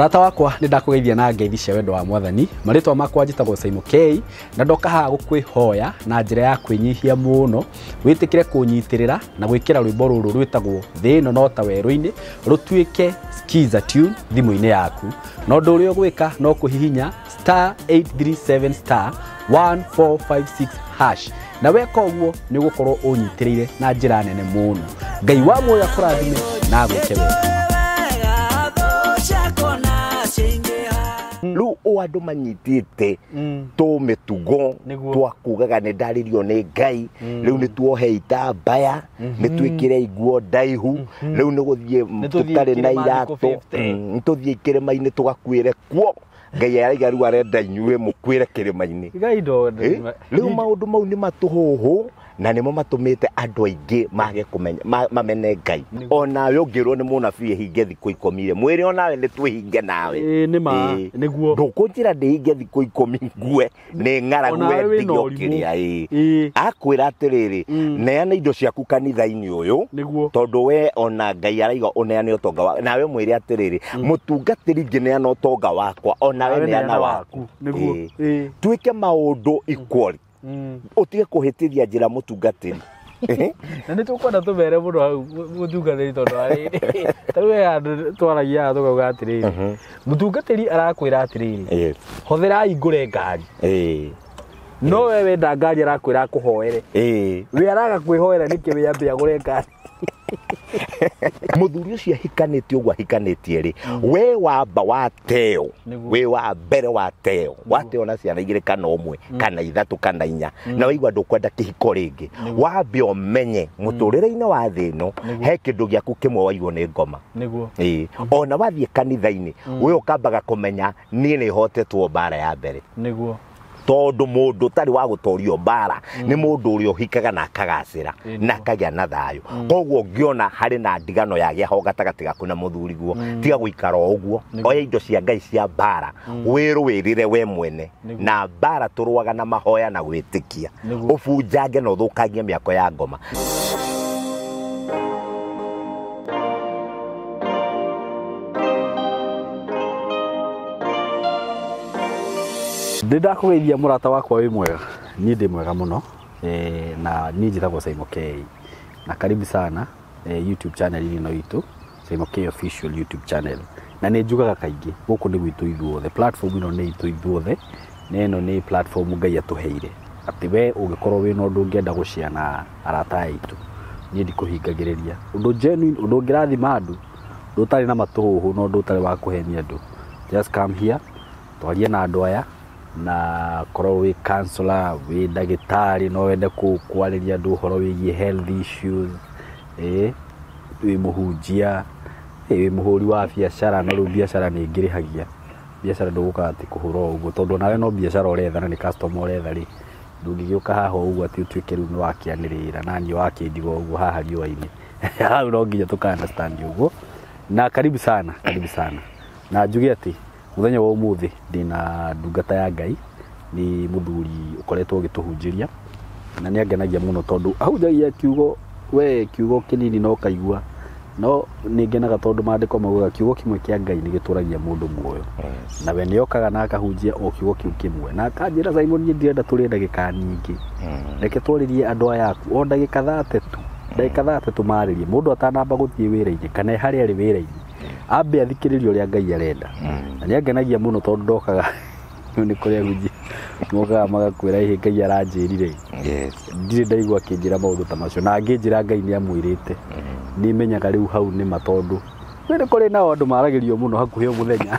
Mũrata wakwa nĩ ndakũgeithia na ngeithi cia wendo wa mwathani. Marĩtwa makwa njĩtagwo Simon K na ndoka haha gũkwĩhoya na njĩra ya kwĩnyihia mũno wĩtĩkĩre kũnyitĩrĩra na gwĩkĩra rwĩmbo rũrũ rwĩtagwo Thĩ ĩno no ta werũ-inĩ rũtuĩke skiza tune thimũ-inĩ yaku. Na ũndũ ũrĩa ũgwĩka no kũhihinya star 837 star 1456 hash na weka ũguo nĩ ũgũkorwo ũnyitĩrĩire na njĩra nene mũno. Ngai wa muoyo akũrathime na agwĩke wega. Rĩu o andũ manyitĩte tũmĩtugo twa kugaga nĩ ndarĩrio nĩ Ngai, rĩu nĩ tuohe itambaya, nĩ twĩkĩre nguo ndaihu, rĩu nĩ gũthiĩ tũtarĩ na iratũ, nĩ tũthiĩ kĩrĩma-inĩ tũgakuĩre kuo. Ngai araiga rĩu arenda inyuĩ mũkuĩre kĩrĩma-inĩ. Rĩu maũndũ mau nĩ matũhũhũ na nĩmo matũmĩte andũ aingĩ mage kũmenya mamene Ngai. Onawe ũngĩrwo nĩ mũnabii ĩhinge thikũ 10 mwĩre onawe nĩ twĩhinge nawe. Nĩ ma nĩguo ndũkũnjĩra ndĩhinge thikũ 10 ngue nĩ ng'aragu we ndige ũkĩrĩa. Akwĩra atĩrĩrĩ, neana indo ciaku kanitha-inĩ ũyũ tondũ we ona Ngai araiga ũneane ũtonga waku, nawe mwĩre atĩrĩrĩ, mũtungatĩri ngĩneana ũtonga wakwa onawe neana waku. Nĩguo twĩke maũndũ equally. Utige kuhĩtĩria njĩra mũtungatĩri. Na nĩ tũkwenda tũmere mũno hau mũtungatĩri tondũ arĩ ta rĩu he handũ twaragia haha tũkauga atĩrĩrĩ, mũtungatĩri arakwĩra atĩrĩrĩ, hotherai ngũre ngari, no we wenda ngari arakwĩra akũhoere, we araga kwĩhoera nĩkĩ we ambe agũre ngari. Mũthuri ũcio ahikanĩtie ũguo ahikanĩtie rĩ, we wamba wateo, we wa mbere wateo, wateo na ciana 2 kana 1 kana 3 kana 4, na waigua ndũkwenda kĩhiko rĩngĩ, wambe ũmenye mũtũrĩre-inĩ wa thĩ ĩno he kĩndũ gĩaku kĩmwe waigwo nĩ ngoma. Nĩguo ona wathiĩ kanitha-inĩ we ũkambaga kũmenya niĩ nĩ hotetwo mbara ya mbere. Nĩguo tondũ mũndũ ũtarĩ wa gũtorio mbara nĩ mũndũ ũrĩa ũhikaga na akagacĩra na akagĩa na thayũ. Koguo ũngĩona harĩ na ndigano yagĩa ho gatagatĩ gaku na mũthuriguo, tiga gũikara o ũguo, oya indo cia Ngai cia mbara wĩrũĩrĩre we mwene, na mbara tũrũaga na mahoya na gwĩtĩkia, ũbunjange na ũthũkangie mĩako ya ngoma. Ndĩ ndakũgeithia mũrata wakwa wĩ mwega, niĩ ndĩ mwega mũno, na niĩ njĩtagwo Simon K na karibu sana YouTube channel ĩno itũ, Simon K official YouTube channel. Na nĩ njugaga kaingĩ gũkũ nĩ gwitũ ithuothe, platform ĩno nĩ itũ ithuothe, na ĩno nĩ platform Ngai atũheire atĩ we ũngĩkorwo wĩna ũndũ ũngĩenda gũshare na arata aitũ, niĩ ndikũhingagĩrĩria ũndũ genuine, ũndũ ũngĩrathima andũ, ũndũ ũtarĩ na matũhũhũ na ũndũ ũtarĩ wa kũhenia andũ. Just come here twarie na andũ aya, na korwo wĩ counselor, wĩ ndagĩtarĩ, no wende kwarĩria andũ ũhoro wĩgiĩ health issues, wĩ mũhunjia, wĩ mũhũri wa biacara, no rĩu biacara nĩ ĩngĩrĩhagia. Biacara ndũgũka atĩ kũhũra o ũguo tondũ onawe no biacara ũretha na nĩ customer ũretha rĩ, ndũngĩgĩũka haha o ũguo atĩ ũtuĩke rĩu nĩ wakĩanĩrĩra na niĩ wakĩndiga ũguo haha riũa-inĩ. Hau no nginya tũka understand ũguo. Na karibu sana, karibu sana. Na njuge atĩ mũthenya wa ũmũthĩ ndĩna ndungata ya Ngai, nĩ mũthuri ũkoretwo ũgĩtũhunjĩria na nĩ angenagia mũno tondũ ahunjagia kiugo, we kiugo kĩnini no kaigua, no nĩ ngenaga tondũ maandĩko maugaga kiugo kĩmwe kĩa Ngai nĩ gĩtũragia mũndũ muoyo. Na we nĩ okaga na akahunjia o kiugo kĩu kĩmwe, na akanjĩra Simon niĩ ndirenda tũrĩe ndagĩka nyingĩ, reke twarĩrie andũ aya aku o ndagĩka 30, ndagĩka 30 marĩrie mũndũ atanamba gũthiĩ wĩra-inĩ kana harĩa arĩ wĩra-inĩ, ambe athikĩrĩrie ũrĩa Ngai arenda. Na nĩ angenagia mũno tondũ ndokaga nĩ kũrĩa hunjia mokaga magakwĩra ĩhĩ Ngai aranjĩrire, ndirĩ ndaigua akĩnjĩra maũndũ ta macio, na angĩnjĩra Ngai nĩ amwĩrĩte, nĩ menyaga rĩu hau nĩ ma tondũ we nĩ kũrĩ nao andũ maragĩrio mũno hakuhĩ o mũthenya.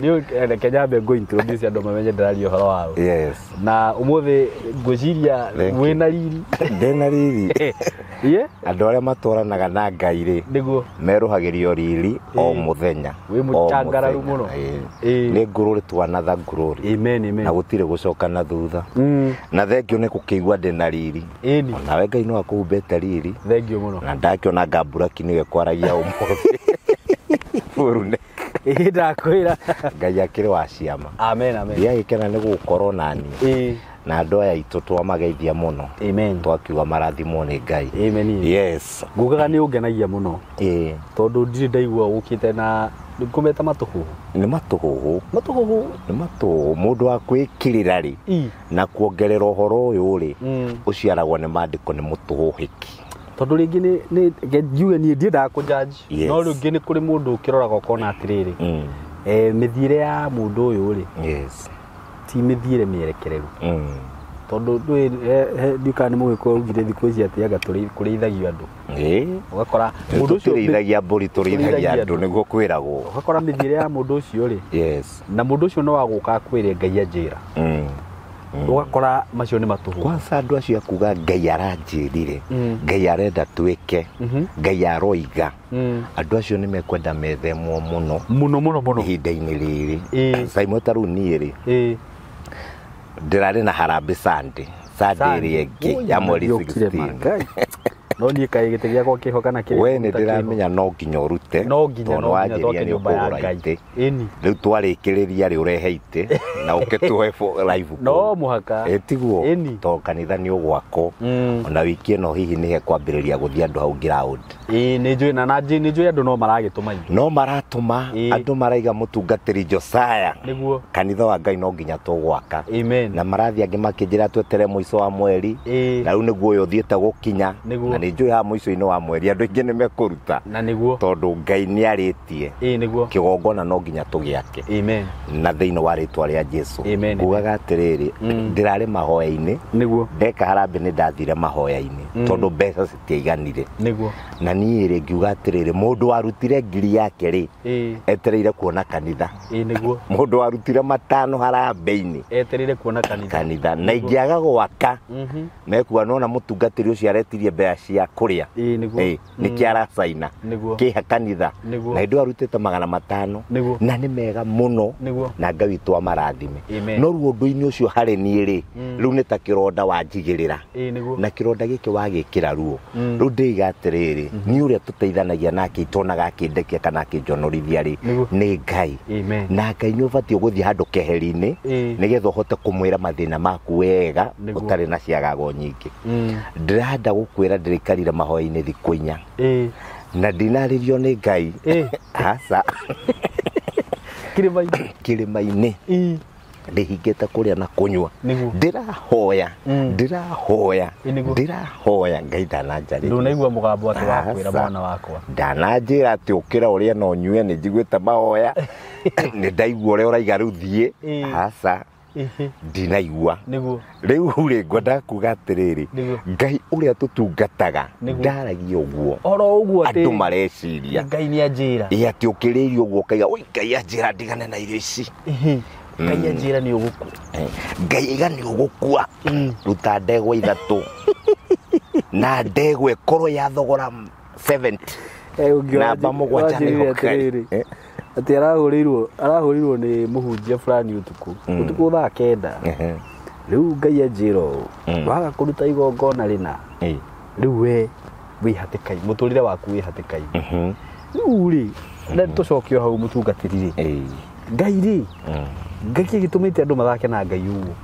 Nĩ reke nyambe ngũ introduce andũ mamenye ndĩraria ũhoro wao. Na ũmũthĩ ngwĩciria wĩna riri. Ndĩna riri. Andũ arĩa matwaranaga na Ngai rĩ, nĩguo merũhagĩrio riri o mũthenya, wĩ mũcangararu mũno. Nĩ ngũrũrĩ twanatha ngũrũrĩ. Amen, amen. Na gũtirĩ gũcoka na thutha. Na thengio nĩ gũkĩigua ndĩna riri. Onawe Ngai no akũhumbĩte riri. Thengio mũno. Na ndakĩona Ngamburaki nĩwe kwaragia ũmũthĩ. Ũrune. Ndakwĩra. Ngai akĩrĩ wa ciama. Amen, amen. Ndiagĩkena nĩ gũkorwo naniĩ. Na andũ aya aitũ twamageithia mũno. Amen. Twakiuga marathimwo nĩ Ngai. Amen. Yes. Ngugaga nĩ ũngenagia mũno. Ĩĩ. Tondũ ndirĩ ndaigua ũkĩte na ngũmeta matũhũhũ. Nĩ matũhũhũ. Matũhũhũ. Nĩ matũhũhũ. Mũndũ wa kwĩkĩrĩra rĩ na kuongerera ũhoro ũyũ rĩ ũciaragwo nĩ maandĩko nĩ mũtũhũhĩki. Tondũ rĩngĩ nĩ ngiuge niĩ ndiendaga kũ-judge. Yes. No rĩngĩ nĩ kũrĩ mũndũ ũkĩroraga ũkona atĩrĩrĩ. Mĩthiĩre ya mũndũ ũyũ rĩ. Yes. Ti mĩthiĩre mĩerekereru. Tondũ ndũĩ ndiũĩ kana nĩ mũgĩkũyũ augire thikũ ici atĩ anga kũrĩithagio andũ. Ũgakora mũndũ ũcio tũtirĩithagia mbũri, tũrĩithagia andũ nĩguo kwĩragwo. Ũgakora mĩthiĩre ya mũndũ ũcio rĩ. Yes. Na mũndũ ũcio no agũka akwĩre Ngai anjĩra. Ũgakora macio nĩ matũhũ. Kwanza andũ acio akuga Ngai aranjĩrire, Ngai arenda twĩke, Ngai aroiga. Andũ acio nĩ mekwenda methemwo mũno. Mũno mũno mũno. Ihinda-inĩ rĩrĩ. Simon ta rĩu niĩ rĩ. Ndĩrarĩ na harambee Sunday. Sunday ĩrĩa ĩngĩ ya mweri 16. No niĩ kaĩ gĩtĩ gĩakwa kĩho kana kĩrĩ We nĩ ndĩramenya no nginya ũrute. No nginya no wanjĩria nĩ nyũmba ya ũkũgũra Ngai. itĩ. Ĩni. Rĩu twarĩkĩrĩria rĩ ũrehe itĩ na ũkĩtũhe live. No mũhaka. Tiguo. Ĩni. Tondũ kanitha nĩ ũgwakwo. Ona wiki ĩno hihi nĩ hekwambĩrĩria gũthiĩ andũ hau ground. Ĩĩ nĩ njũĩ na nĩ njũĩ andũ no maragĩtũma indo. No maratũma andũ maraiga mũtungatĩri Josiah. Nĩguo. Kanitha wa Ngai no nginya tũgwaka. Amen. Na marathiĩ angĩ makĩnjĩra twetere mũico wa mweri. Na rĩu nĩguo ũyũ ũthiĩte gũkinya. Nĩguo. Na nĩ njũĩ haha mũico-inĩ wa mweri andũ aingĩ nĩ mekũruta. Na nĩguo. Tondũ Ngai nĩ arĩtie. Ĩĩ nĩguo. Kĩgongona no nginya tũgĩake. Amen. Na thĩinĩ wa rĩtwa rĩa Jesu. Amen. Ngugaga atĩrĩrĩ, ndĩrarĩ mahoya-inĩ. Nĩguo. Ndeka harambee nĩ ndathire mahoya-inĩ. Tondũ mbeca citiaiganire. Nĩguo. Na niĩ rĩ ngiuga atĩrĩrĩ, mũndũ warutire ngiri yake rĩ, etereire kuona kanitha. Ĩĩ nĩguo. Mũndũ warutire matano harambee-inĩ. Etereire kuona kanitha. Kanitha. Na ingĩaga gwaka, mekuga nona mũtungatĩri ũcio aretirie mbeca cia kũrĩa. Ĩĩ nĩguo. Nĩkĩo aracaina. Nĩguo. Kĩha kanitha. Nĩguo. Na hĩndĩ ĩyo arutĩte 500. Nĩguo. Na nĩ mega mũno. Nĩguo. Na Ngai witũ amarathime. Amen. No rĩu ũndũ-inĩ ũcio harĩ niĩ rĩ, rĩu nĩ ta kĩronda wanjigĩrĩra. Ĩĩ nĩguo. Na kĩronda gĩkĩ wagĩkĩra ruo. Rĩu ndĩiga atĩrĩrĩ, niĩ ũrĩa tũteithanagia nake itonaga akĩndekia kana akĩnjonorithia rĩ, nĩ Ngai. Amen. Na Ngai nĩ ũbatiĩ gũthiĩ handũ keheri-inĩ nĩgetha ũhote kũmwĩra mathĩna maku wega ũtarĩ na ciagago nyingĩ. Ndĩrenda gũkwĩra ndĩrĩikarire mahoya-inĩ thikũ inya. Na ndinarĩrio nĩ Ngai. Aca. Kĩrĩma-inĩ. Kĩrĩma-inĩ. Ndĩhingĩte kũrĩa na kũnyua. Ndĩrahoya. Ndĩrahoya. Ndĩrahoya Ngai ndananjarĩria. Ndũnaigua mũgambo atĩ wakwĩra mwana wakwa. Ndananjĩra atĩ ũkĩra ũrĩe na ũnyue, nĩ njiguĩte mahoya. Nĩ ndaigua ũrĩa ũraiga rĩu thiĩ. Aca. Ndinaigua. Nĩguo. Rĩu rĩ ngwendaga kuga atĩrĩrĩ, Ngai ũrĩa tũtungataga ndaragia ũguo. Oro ũguo atĩ andũ mareciria. Ngai nĩ anjĩra. Ĩ atĩ ũkĩrĩirie ũguo ũkaiga, oi Ngai anjĩra ndigane na irio ici. Ngai anjĩra nĩ ũgũkua. Ngai aiga nĩ ũgũkua. Ruta ndegwa ithatũ. Na ndegwa ĩkorwo ya thogora 70. Namba mũgwanja nĩ ũkari. Atĩ arahũrĩirwo nĩ mũhunjia fulani ũtukũ. Ũtukũ thaa 9. Rĩu Ngai anjĩra ũũ, waga kũruta igongona rĩna. Rĩu we wĩ hatĩka-inĩ, mũtũrĩre waku wĩ hatĩka-inĩ. Rĩu rĩ, na tũcoke o hau mũtungatĩri rĩ. Ngai rĩ, Ngai kĩ gĩtũmĩte andũ mathake na Ngai ũguo?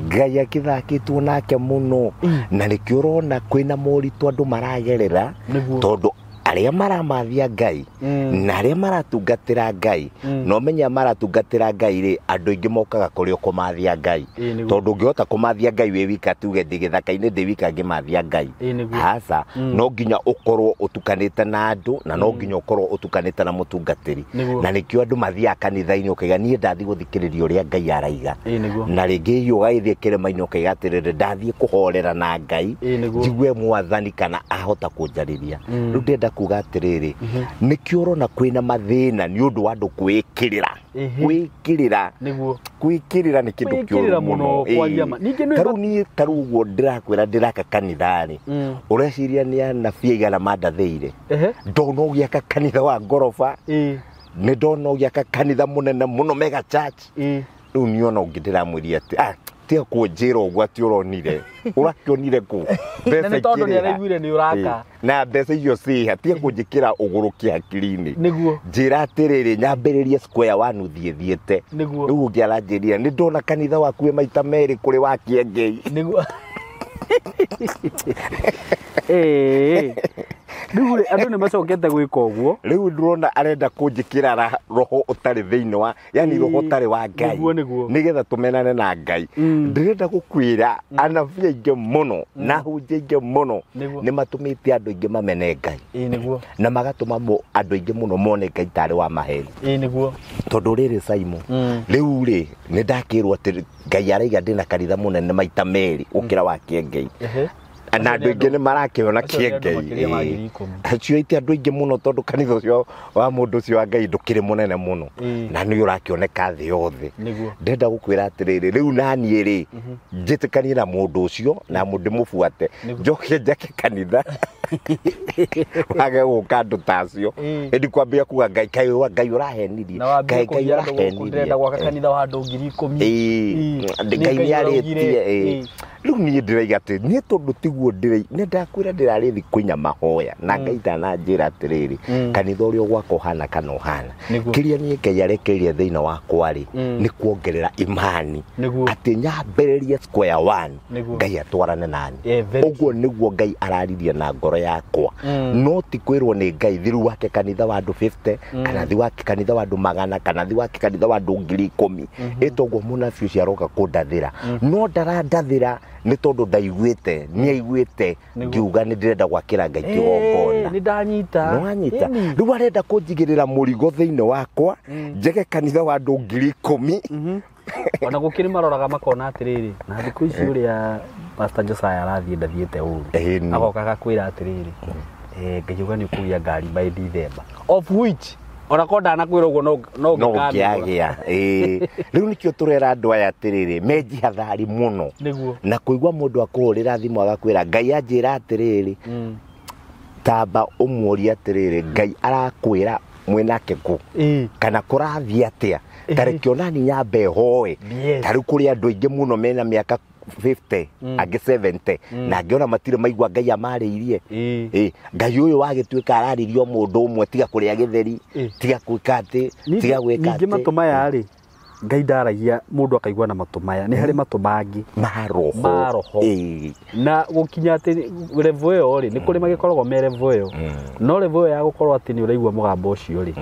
Ngai akĩthakĩtwo nake mũno. Na nĩkĩo ũrona kwĩna moritũ andũ maragerera, tondũ arĩa maramathia Ngai na arĩa maratungatĩra Ngai, na ũmenye maratungatĩra Ngai rĩ, andũ aingĩ mokaga kũrĩ o kũmathia Ngai. Tondũ ũngĩhota kũmathia Ngai wĩ wika, tuge ndĩ gĩthaka-inĩ ndĩ wika ngĩmathia Ngai. Aca, no nginya ũkorwo ũtukanĩte na andũ, na no nginya ũkorwo ũtukanĩte na mũtungatĩri. Na nĩkĩo andũ mathiaga kanitha-inĩ ũkaiga niĩ ndathiĩ gũthikĩrĩria ũrĩa Ngai araiga. Na rĩngĩ hihi ũgagĩthiĩ kĩrĩma-inĩ ũkaiga atĩrĩrĩ, ndathiĩ kũhorera na Ngai, njigue mwathani kana ahota kũnjarĩria. Rĩu ndĩrenda kuga atĩrĩrĩ, nĩkĩo ũrona kwĩna mathĩna nĩ ũndũ wa andũ kwĩĩkĩrĩra. Kwĩĩkĩrĩra. Nĩguo. Kwĩĩkĩrĩra nĩ kĩndũ kĩũru mũno. Tarĩu niĩ tarĩu ũguo ndĩrakwĩra ndĩraka kanitha rĩ, ũreciria nĩ anabii aigana mandathĩire. Ndona ũgĩaka kanitha wa ngoroba, nĩ ndona ũgĩaka kanitha mũnene mũno mega church. Rĩu niĩ ona ũngĩ ndĩramwĩria atĩ, Tiga kũnjĩra ũguo atĩ ũronire ũrakĩonire kũ Na nĩ tondũ nĩ araiguire nĩ ũraka. Na mbeca icio ciĩha tiga kũnjĩkĩra ũgũrũki hakiri-inĩ. Nĩguo. Njĩra atĩrĩrĩ nyambĩrĩrie square one thiĩ thiĩte. Nĩguo. Rĩu ũngĩ aranjĩrire nĩ ndona kanitha waku wĩ maita merĩ kũrĩ wa Kĩengei. Nĩguo. Rĩu rĩ andũ nĩ macokete gwĩka ũguo. Rĩu ndĩrona arenda kũnjĩkĩra roho ũtarĩ thĩinĩ wa yani roho ũtarĩ wa Ngai. Nĩguo nĩguo. Nĩgetha tũmenane na Ngai. Ndĩrenda gũkwĩra anabii aingĩ mũno na ahunjia aingĩ mũno nĩ matũmĩte andũ aingĩ mamene Ngai. Nĩguo. Na magatũma andũ aingĩ mũno mone Ngai tarĩ wa maheni. Nĩguo. Tondũ rĩrĩ Simon rĩu rĩ nĩ ndakĩrwo atĩ Ngai araiga ndĩna kanitha mũnene maita merĩ gũkĩra wa Kĩengei. Na andũ aingĩ nĩ marakĩona Kĩengei. Acio ite andũ aingĩ mũno tondũ kanitha ũcio wa mũndũ ũcio wa Ngai ndũkĩrĩ mũnene mũno. Na nĩ ũrakĩoneka thĩ yothe. Ndenda gũkwĩra atĩrĩrĩ rĩu naniĩ rĩ njĩtĩkanie na mũndũ ũcio na ndĩmũbuate njoke njake kanitha wage gũka andũ ta acio ĩndĩ kwambia kuga Ngai kaĩ wa Ngai ũrahenirie Ngai Ngai ũrahenirie ndĩrenda gwaka kanitha wa andũ 10,000 Ngai nĩ arĩtie. Rĩu niĩ ndĩraiga atĩ niĩ tondũ tiguo ndĩrĩ nĩ ndakwĩra ndĩrarĩ thikũ inya mahoya na Ngai ndananjĩra atĩrĩrĩ kanitha ũrĩa ũgwaka ũhana kana ũhana kĩrĩa niĩ Ngai arekereirie thĩinĩ wakwa rĩ nĩ kuongerera imani atĩ nyambĩrĩrie square one Ngai atwarane nani. Ũguo nĩguo Ngai araririe na ngoro yakwa no ti kwĩrwo nĩ Ngai thiru wake kanitha wa andũ 50 kana thi wake kanitha wa andũ 100 kana thi wake kanitha wa andũ 10,000 ĩtoguo mũnabii ũcio aroka kũndathĩra no ndarandathĩra nĩ tondũ ndaiguĩte nĩ aiguĩte ngiuga nĩ ndĩrenda gwakĩra Ngai kĩgongona. Nĩ ndanyita. Nĩ wanyita. Rĩu arenda kũnjigĩrĩra mũrigo thĩinĩ wakwa njege kanitha wa andũ 10,000. Ona gũkĩrĩ maroraga makona atĩrĩrĩ na thikũ ici ũrĩa Pastor Josiah arathiĩ ndathiĩte ũru agoka agakwĩra atĩrĩrĩ Ngai uga nĩ ũkũgĩa ngari by December of which ona ko ndanakwĩra ũguo no ũngĩagĩa. Rĩu nĩkĩo tũrera andũ aya atĩrĩrĩ menjihathari mũno. Na kũigua mũndũ akũhũrĩra thimũ agakwĩra Ngai anjĩra atĩrĩrĩ tamba ũmũrie atĩrĩrĩ Ngai arakwĩra mwĩnake kũ kana kũrathiĩ atĩa ta reke onani nyambe hoe ta rĩu kũrĩ andũ aingĩ mũno mena mĩaka 50 angĩ 70 na angĩ ona matirĩ maigua Ngai amarĩirie. Ngai ũyũ wagĩtuĩka ararĩrio mũndũ ũmwe tiga kũrĩa gĩtheri tiga gwĩka atĩ tiga gwĩka atĩ. Ningĩ matũ maya rĩ Ngai ndaragia mũndũ akaigua na matũ maya nĩ harĩ matũ mangĩ ma roho na gũkinya atĩ level ĩyo rĩ nĩ kũrĩ magĩkoragwo me level ĩyo no level ĩyo ya gũkorwo atĩ nĩ ũraigua mũgambo ũcio rĩ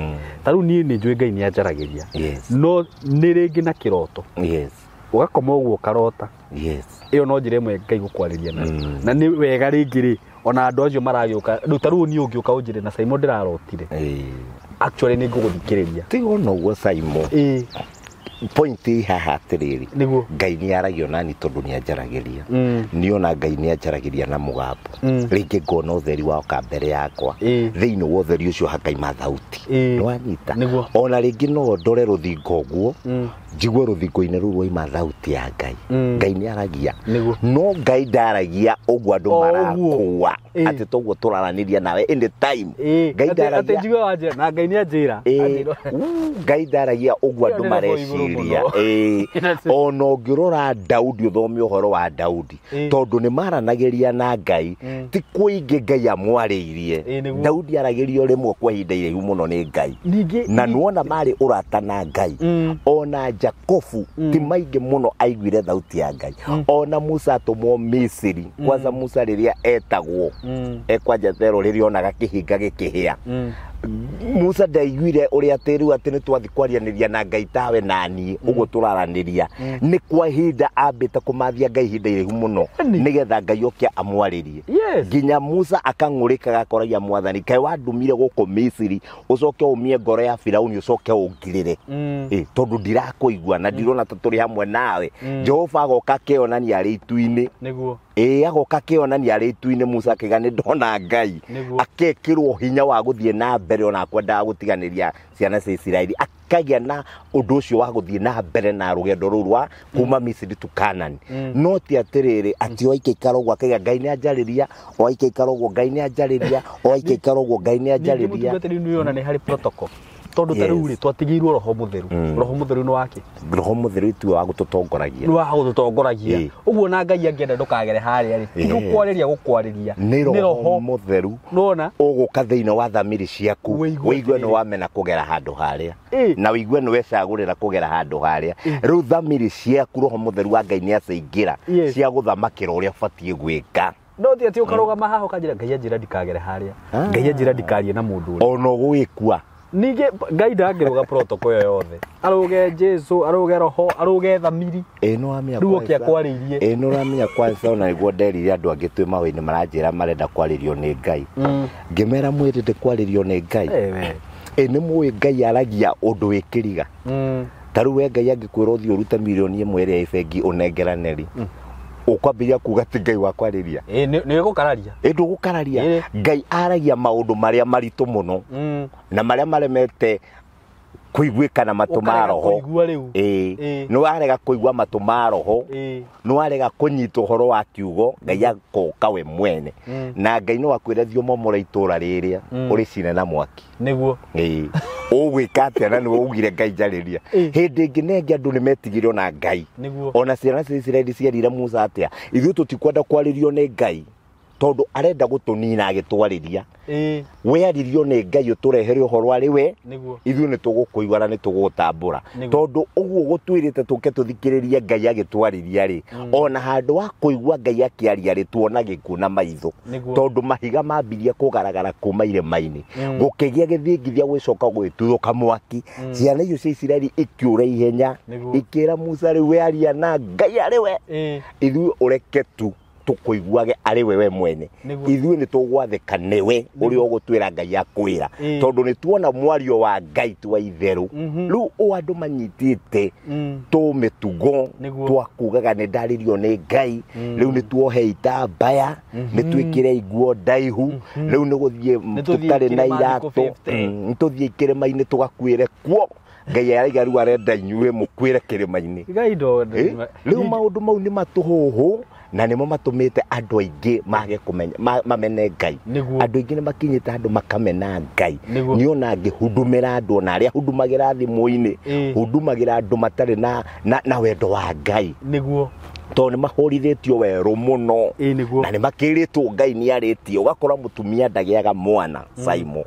ta rĩu niĩ nĩ njũĩ Ngai nĩ anjaragĩria no nĩ rĩngĩ na kĩroto ũgakoma ũguo ũkarota ĩyo no njĩra ĩmwe Ngai gũkwarĩria nayo na nĩ wega rĩngĩ rĩ ona andũ acio maragĩũka rĩu ta rĩu niĩ ũngĩũka ũnjĩre na Simon ndĩrarotire actually nĩ ngũgũthikĩrĩria tiga ona ũguo Simon point ĩ haha atĩrĩrĩ Ngai nĩ aragia nani tondũ nĩ anjaragĩria niĩ ona Ngai nĩ anjaragĩria na mũgambo rĩngĩ ngona ũtheri woka mbere yakwa thĩinĩ wa ũtheri ũcio hakaima thauti nĩ wanyita ona rĩngĩ no ndore rũthingo ũguo njigue rũthingo-inĩ rũu rwaima thauti ya Ngai. Ngai nĩ aragia no Ngai ndaragia ũguo andũ marakua atĩ toguo tũraranĩria nawe any time Ngai ndaragia atĩ njigue wanjĩra na Ngai nĩ anjĩra Ngai ndaragia ũguo andũ mareciria. Ona ũngĩrora Daudi ũthome ũhoro wa Daudi tondũ nĩ maranagĩria na Ngai ti kũingĩ Ngai amwarĩirie. Daudi aragĩrio rĩmwe kwa ihinda iraihu mũno nĩ Ngai na nĩwona marĩ ũrata na Ngai. Ona Jakobu ti maingĩ mũno aiguire thauti ya Ngai. Ona Musa atũmwo Misiri kwanza Musa rĩrĩa etagwo ekwa Jethero rĩrĩa onaga kĩhinga gĩkĩhĩa Musa ndaiguire ũrĩa atĩ rĩu atĩ nĩ twathiĩ kwaranĩria na Ngai tawe naniĩ ũguo tũraranĩria nĩ kwa ihinda ambĩte kũmathia Ngai ihinda iraihu mũno nĩgetha Ngai oke amwarĩrie nginya Musa akang'ũrĩka agakoragia mwathani kaĩ wandũmire gũkũ Misiri ũcoke ũmie ngoro ya Firauni ũcoke ũngirĩre tondũ ndirakũigua na ndirona ta tũrĩ hamwe nawe. Jehova agoka akeyonania arĩ itu-inĩ agoka akeyonania arĩ itu-inĩ Musa akĩga nĩ ndona Ngai akekĩrwo hinya wa gũthiĩ na mbere ona kwendaga gũtiganĩria ciana cia Isiraeli akagĩa na ũndũ ũcio wa gũthiĩ na mbere na rũgendo rũu rwa kuma Misiri to Canaan. No ti atĩrĩrĩ atĩ oikaikara ũguo akaiga Ngai nĩ anjarĩria oikaikara ũguo Ngai nĩ anjarĩria oikaikara ũguo Ngai nĩ anjarĩria. Ningĩ mũtungatĩri nĩ ũrona nĩ harĩ protocol. Tondu ta riu ri twatigirwo roho mutheru. Roho mutheru ni wake. Roho mutheru itu wa gututongoragia. Ni wa gututongoragia. Uguo na Ngai angienda ndukagere haria ri. Ti gukwariria gukwariria. Ni roho mutheru. Nona uguka thiini wa thamiri ciaku. Wigue ni wamena kugera handu haria. Na wigue ni wecagurira kugera handu haria. Riu thamiri ciaku roho mutheru wa Ngai ni acingira cia guthamakira uria ubatie gwika. No ti ati ukarugama haha ukanjira Ngai anjira ndikagere haria. Ngai anjira ndikarie na mundu uri. Ono gwikua. Ningĩ Ngai ndangĩrũga protocol ĩyo yothe. Arũge Jesu, arũge roho, arũge thamiri. Ĩno amenya rĩu oke akwarĩirie. Ĩno ũramenya kwanza ona nĩguo nderire andũ angĩ twĩ mawĩinĩ maranjĩra marenda kwarĩrio nĩ Ngai. Ngĩmera mwĩrĩte kwarĩrio nĩ Ngai. Ĩ nĩ mũĩ Ngai aragia ũndũ wĩkĩriga. Ta rĩu we Ngai angĩkwĩra ũthiĩ ũrute mirioni ĩmwe ĩrĩa ĩ bengi ũnengerane rĩ. Ukwambiria kuga ti Ngai wakwarĩria. Nĩ gũkararia. Ĩ ndũgũkararia. Ngai aragia maũndũ marĩa maritũ mũno. Na marĩa maremete kũiguĩka na matũ ma roho. Nĩ warega kũigua matũ ma roho. Nĩ warega kũnyita ũhoro wa kiugo. Ngai agoka we mwene. Na Ngai no akwĩre thiĩ ũmomore itũra rĩrĩa ũrĩcine na mwaki. Nĩguo. Ũgwĩka atĩa na nĩwe ugire Ngai njarĩria. Hĩndĩ ĩngĩ na ĩngĩ andũ nĩ metigĩrwo na Ngai. Ona ciana cia Isiraeli cierire Musa atĩa, ithuĩ tũtikwenda kwarĩrio nĩ Ngai tondũ arenda gũtũnina agĩtwarĩria. We aririo nĩ Ngai ũtũrehere ũhoro arĩ we, ithuĩ nĩ tũgũkũigua na nĩ tũgũgũtambũra. Tondũ ũguo gũtwĩrĩte tũke tũthikĩrĩrie Ngai agĩtwarĩria rĩ, ona handũ wa kũigua Ngai akĩaria rĩ, tuona gĩkuũ na maitho. Tondũ mahiga mambirie kũgaragara kuma irĩma-inĩ, gũkĩgĩa gĩthingithia gwĩcoka gwĩtuthũka mwaki. Ciana icio cia Isiraeli ikĩũra ihenya, ikĩra Musa rĩu we aria na Ngai arĩ we, ithuĩ ũreke tu tukuiguage ari wewe mwene. Ithuĩ nĩ tũgwathĩka nĩwe ũrĩa ũgũtwĩra Ngai akwĩra. Tondũ nĩ tuona mwario wa Ngai ti wa itherũ. Rĩu ũ andũ manyitĩte tũmĩtugo twa kugaga nĩ ndarĩrio nĩ Ngai, rĩu nĩ tuohe itambaya, nĩ twĩkĩre nguo ndaihu, rĩu nĩ gũthiĩ tũtarĩ na iratũ, nĩ tũthiĩ kĩrĩma-inĩ tũgakuĩre kuo. Ngai araiga rĩu arenda inyuĩ mũkuĩre kĩrĩma-inĩ. Rĩu maũndũ mau nĩ matũhũhũ na nĩmo matũmĩte andũ aingĩ mage kũmenya mamene Ngai. Andũ aingĩ nĩ makinyĩte andũ makamena Ngai. Niĩ ona ngĩhudumĩra andũ ona arĩa hundumagĩra thimũ-inĩ, hundumagĩra andũ matarĩ na wendo wa Ngai. Nĩguo. Tondũ nĩ mahũrithĩtio werũ mũno. Na nĩ makĩrĩtwo Ngai nĩ arĩtie. Ũgakora mũtumia ndagĩaga mwana Simon.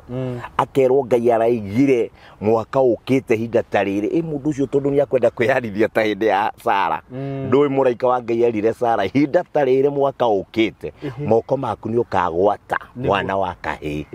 Akerwo Ngai araigire mwaka ũkĩte ihinda ta rĩrĩ. Ĩ mũndũ ũcio tondũ nĩ akwenda kwĩyarithia ta hĩndĩ ya Sara. Ndũĩ mũraika wa Ngai erire Sara ihinda ta rĩrĩ mwaka ũkĩte moko maku nĩ ũkagwata mwana wa kahĩĩ.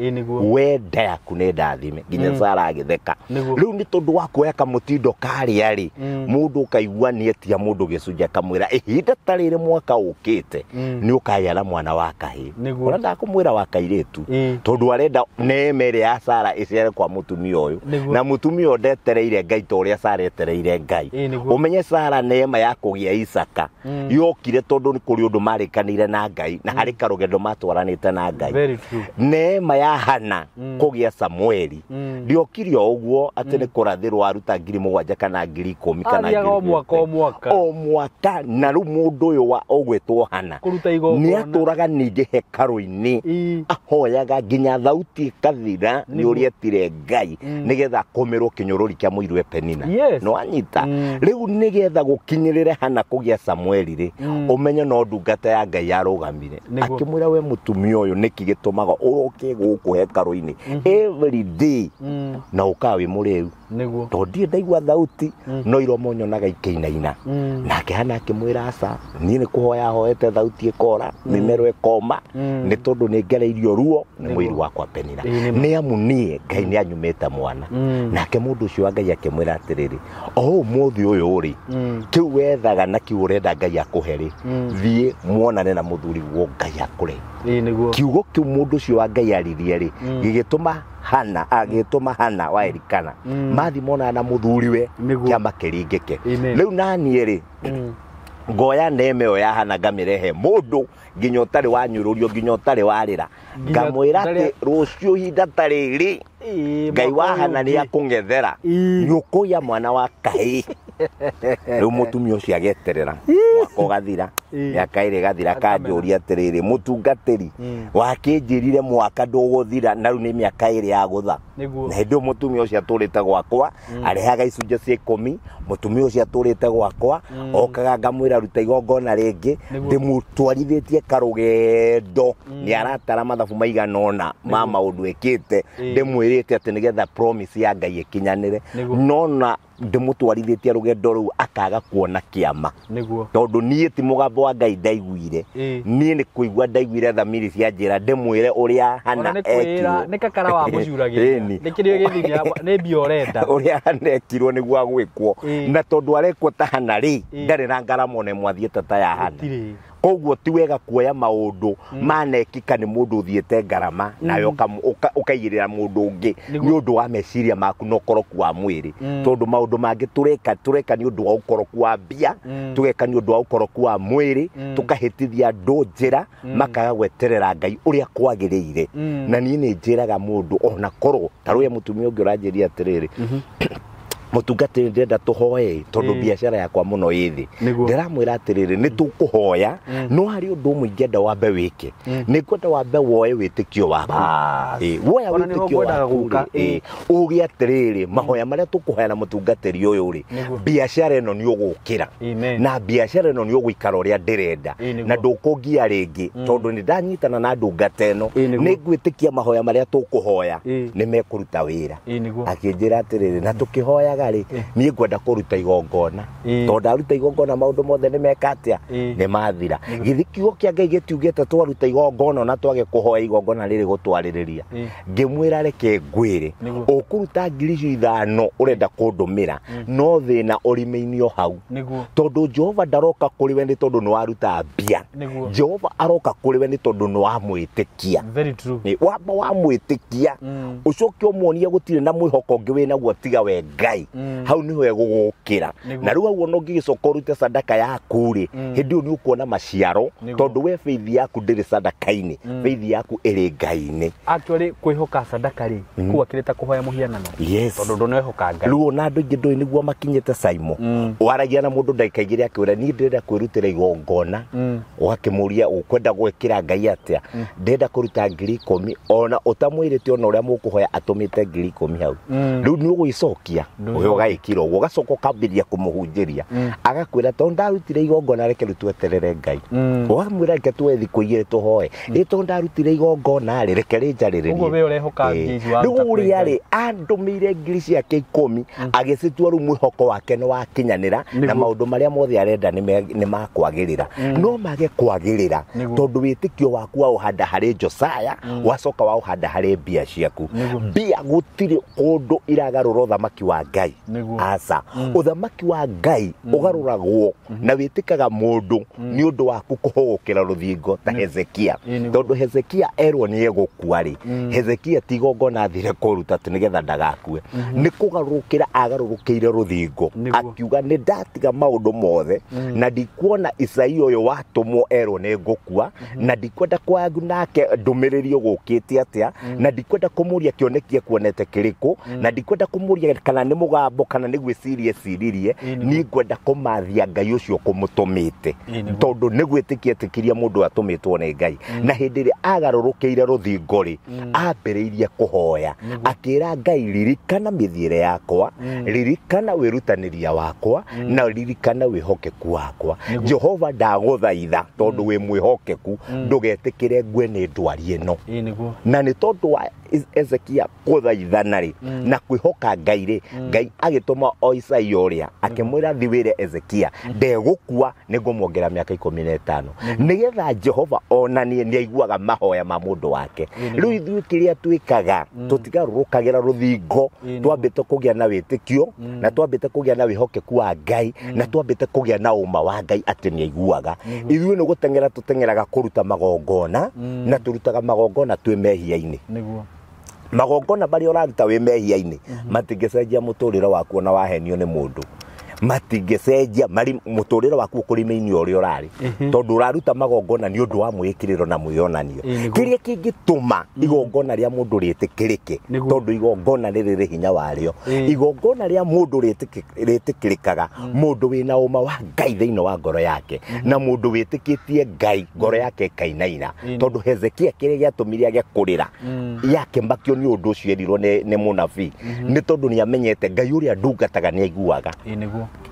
We nda yaku nĩ ndathime. Nginya Sara agĩtheka. Rĩu nĩ tondũ wa kuoya kamũtindo karĩa rĩ, mũndũ ũkaigua nĩ etia mũndũ gĩcunjĩ akamwĩra ihinda ta rĩrĩ mwaka ũkĩte nĩ ũkagĩa na mwana wa kahĩĩ. Ũrĩa ndakũmwĩra wa kairĩtu tondũ arenda neema ĩrĩa ya Sara ĩciare kwa mũtumia ũyũ. Na mũtumia ũyũ ndetereire Ngai ta ũrĩa Sara etereire Ngai. Ũmenye Sara neema ya kũgĩa Isaka yokire tondũ nĩ kũrĩ ũndũ marĩkanĩire na Ngai na harĩ karũgendo matwaranĩte na Ngai. Neema ya Hana kũgĩa Samueli ndĩokire o ũguo atĩ nĩ kũrathĩrwo aruta 7,000 kana 10,000 kana 10,000 o mwaka. Na rĩu mũndũ ũyũ wa ũgwĩtwo Hana nĩ atũraga ningĩ hekarũ-inĩ ahoyaga nginya thauti ĩkathira nĩ ũrĩa etire Ngai nĩgetha akũmĩrwo kĩnyũrũri kĩa mũirũ Penina. No anyita rĩu nĩgetha gũkinyĩrĩre Hana kũgĩa Samueli rĩ, ũmenye no ndungata ya Ngai yarũgamire akĩmwĩra we mũtumia ũyũ nĩkĩ gĩtũmaga ũroke gũkũ hekarũ-inĩ every day na ũkaga wĩ mũrĩu? Tondũ ndirĩ ndaigua thauti no iromo nyonaga ikĩinaina. Nake Hana akĩmwĩra aca, niĩ nĩ kũhoya hoete thauti ĩkora, mĩmero ĩkoma, nĩ tondũ nĩ ngereirio ruo nĩ mũiru wakwa Penina. Nĩ amu niĩ Ngai nĩ anyumĩte mwana. Nake mũndũ ũcio wa Ngai akĩmwĩra atĩrĩrĩ, o ũmũthĩ ũyũ rĩ, kĩu wethaga na kĩu ũrenda Ngai akũhe rĩ, thiĩ muonane na mũthuri guo Ngai akũre. Kiugo kĩu mũndũ ũcio wa Ngai aririe rĩ, gĩgĩtũma Hana agĩtũma Hana wa Elikana mathi monana na mũthuriwe kĩama kĩringĩke. Rĩu naniĩ rĩ, ngoya neema ĩyo ya Hana ngamĩrehe mũndũ nginya ũtarĩ wanyũrũrio nginya ũtarĩ warĩra, ngamwĩra atĩ rũciũ ihinda ta rĩrĩ Ngai wa Hana nĩ akũng'ethera nĩ ũkũgĩa mwana wa kahĩĩ. Rĩu mũtumia ũcio ageterera mwaka ũgathira, mĩaka ĩrĩ ĩgathira, kanjũria atĩrĩrĩ, mũtungatĩri wakĩnjĩrire mwaka ndũgũthira na rĩu nĩ mĩaka 2 ya gũtha. Na hĩndĩ ĩyo mũtumia ũcio atũrĩte gwakwa arehaga icunjĩ cia 10, mũtumia ũcio atũrĩte gwakwa okaga ngamwĩra ruta igongona rĩngĩ, ndĩmũtwarithĩtie karũgendo, nĩ aratara mathabu maigana ũna ma maũndũ ĩkĩte, ndĩmwĩrĩte atĩ nĩgetha promise ya Ngai ĩkinyanĩre, nona ndĩmũtwarithĩtie rũgendo rũu akaga kuona kĩama. Tondũ niĩ ti mũgambo wa Ngai ndaiguire, niĩ nĩ kũigua ndaiguire thamiri cia njĩra ndĩmwĩre ũrĩa Hana ekirwo. Nĩ kakara wa mũcuragĩria, nĩ kĩrĩa gĩthimia nĩ mbia ũrenda. Ũrĩa Hana ekirwo nĩguo agwĩkwo, na tondũ arekwo ta Hana rĩ, ndarĩ na ngarama ona ĩmwe athiĩte ta ya Hana. Koguo ti wega kuoya maũndũ manekĩka nĩ mũndũ ũthiĩte ngarama nawe ũkaigĩrĩra mũndũ ũngĩ nĩ ũndũ wa meciria maku na ũkoroku wa mwĩrĩ, tondũ maũndũ mangĩ tũreka nĩ ũndũ wa ũkoroku wa mbia, tũgeka nĩ ũndũ wa ũkoroku wa mwĩrĩ, tũkahĩtithia andũ njĩra makaga gweterera Ngai ũrĩa kwagĩrĩire. Na niĩ nĩ njĩraga mũndũ ona korwo ta rũrĩa mũtumia ũngĩ ũranjĩria atĩrĩrĩ, mũtungatĩri ndĩrenda tũhoe tondũ biacara yakwa mũno ĩ thĩ, ndĩramwĩra atĩrĩrĩ nĩ tũkũhoya, no harĩ ũndũ ũmwe ingĩenda wambe wĩke, nĩ ngwenda wambe woe wĩtĩkio waku. Woya wĩtĩkio waku rĩ, ũge atĩrĩrĩ mahoya marĩa tũkũhoya na mũtungatĩri ũyũ rĩ, biacara ĩno nĩ ũgũkĩra na biacara ĩno nĩ ũgũikara ũrĩa ndĩrenda na ndũkũngia rĩngĩ, tondũ nĩ ndanyitana na ndungata ĩno, nĩ ngwĩtĩkia mahoya marĩa tũkũhoya nĩ mekũruta wĩra. Akĩnjĩra atĩrĩrĩ na tũkĩhoyaga niĩ ngwenda kũruta igongona, tondũ ndaruta igongona maũndũ mothe nĩ meka atĩa, nĩ mathira. Githĩ kiugo kĩa Ngai gĩtiugĩte twaruta igongona na twage kũhoya igongona rĩrĩ gũtwarĩrĩria? Ngĩmwĩra reke ngwĩre, ũkũruta 5,000 ũrenda kũndũmĩra, no thĩna ũrĩme-inĩ o hau, tondũ Jehova ndaroka kũrĩ we nĩ tondũ nĩ waruta mbia, Jehova aroka kũrĩ we nĩ tondũ nĩ wamwĩtĩkia. Wamba wamwĩtĩkia ũcoke ũmuonie gũtirĩ na mwĩhoko ũngĩ wĩnaguo tiga we Ngai, hau niho egũgũkĩra. Na rĩu hau ona ũngĩgĩcoka ũrute sadaka yaku rĩ, hĩndĩ ĩyo nĩ ũkuona maciaro, tondũ we faith yaku ndĩrĩ sadaka-inĩ, faith yaku ĩrĩ Ngai-inĩ. Actually kwĩhoka sadaka rĩ, kũu akĩrĩ ta kũhoya mũhianano, tondũ ndũnehoka Ngai. Rĩu ona andũ aingĩ ndũĩ nĩguo makinyĩte Saimo, waragia na mũndũ ndagĩka 2 akĩũra niĩ ndĩrenda kwĩrutĩra igongona, ũgakĩmũria ũkwenda gwĩkĩra Ngai atĩa, ndĩrenda kũruta 10,000, ona ũtamwĩrĩte ona ũrĩa mũkũhoya atũmĩte 10,000 hau, rĩu nĩ ũgwĩcokia ũgagĩkira ũguo, ũgacoka ũkambĩrĩria kũmũhunjĩria, agakwĩra tondũ ndarutire igongona reke rĩu tweterere Ngai, ũkamwĩra reke tuoe thikũ 2 tũhoe, ĩ tondũ ndarutire igongona rĩ, reke rĩnjarĩrĩrie. Ũguo we ũrehoka mbia icio waruta Rĩu ũrĩa rĩ, andũmĩire ngiri ciake 10 agĩcitua rĩu mwĩhoko wake nĩ wakinyanĩra na maũndũ marĩa mothe arenda nĩ makwagĩrĩra, no mage kwagĩrĩra tondũ wĩtĩkio waku waũhanda harĩ Josiah, wacoka waũhanda harĩ mbia ciaku. Mbia gũtirĩ kũndũ iragarũra ũthamaki wa Ngai. Aca, ũthamaki wa Ngai ũgarũragwo na wĩtĩkaga mũndũ nĩ ũndũ waku kũhũgũkĩra rũthingo ta Hezekia, tondũ Hezekia erwo nĩ egũkua rĩ, Hezekia ti igongona athire kũruta atĩ nĩgetha ndagakue, nĩ kũgarũrũkĩra agarũrũkĩire rũthingo, akiuga nĩ ndatiga maũndũ mothe na ndikuona Isaia ũyũ watũmwo erwo nĩ ngũkua, na ndikwenda kwagu nake ndũmĩrĩri ũgũkĩte atĩa, na ndikwenda kũmũria kĩoneki ekuonete kĩrĩkũ, na ndikwenda kũmũria kana nĩ mũgambo kana nĩ gwĩciria eciririe, niĩ ngwenda kũmathia Ngai ũcio kũmũtũmĩte, tondũ nĩ gwĩtĩkia etĩkirie mũndũ atũmĩtwo nĩ Ngai. Na hĩndĩ ĩrĩa agarũrũkĩire rũthingo rĩ, ambĩrĩirie kũhoya akĩra Ngai, ririkana mĩthiĩre yakwa, ririkana wĩrutanĩria wakwa, na ririkana wĩhokeku wakwa. Jehova ndagũthaitha tondũ wĩ mwĩhokeku, ndũgetĩkĩre ngue nĩ ndwari ĩno. Na nĩ tondũ wa Ezekia kũthaithana rĩ na kwĩhoka Ngai rĩ, Ngai agĩtũma o Isaia ũrĩa akĩmwĩra thi wĩre Ezekia ndegũkua, nĩngũmuongerera mĩaka 15, nĩgetha Jehova onanie nĩ aiguaga mahoya ma mũndũ wake. Rĩu ithuĩ kĩrĩa twĩkaga, tũtigarũrũkagĩra rũthingo, twambĩte kũgĩa na wĩtĩkio na twambĩte kũgĩa na wĩhokeku wa Ngai na twambĩte kũgĩa na ũma wa Ngai atĩ nĩ aiguaga. Ithuĩ nĩ gũteng'era tũteng'eraga kũruta magongona, na tũrutaga magongona twĩ mehia-inĩ. Magongona marĩa ũraruta wĩ mehia-inĩ matingĩcenjia mũtũrĩre waku ona wahenio nĩ mũndũ. Matingĩcenjia mari mũtũrĩre waku ũkũrĩme-inĩ ũrĩa ũrarĩ, tondũ ũraruta magongona nĩ ũndũ wa mwĩkĩrĩro na mwĩonanio. Kĩrĩa kĩngĩtũma igongona rĩa mũndũ rĩtĩkĩrĩke, tondũ igongona nĩ rĩrĩ hinya warĩo, igongona rĩa mũndũ rĩtĩkĩrĩkaga mũndũ wĩna ũma wa Ngai thĩinĩ wa ngoro yake, na mũndũ wĩtĩkĩtie Ngai ngoro yake ĩkainaina. Tondũ Hezekia kĩrĩa gĩatũmire age kũrĩra yakĩmakio nĩ ũndũ ũcio erirwo nĩ mũnabii, nĩ tondũ nĩ amenyete Ngai ũrĩa ndungataga nĩ aiguaga.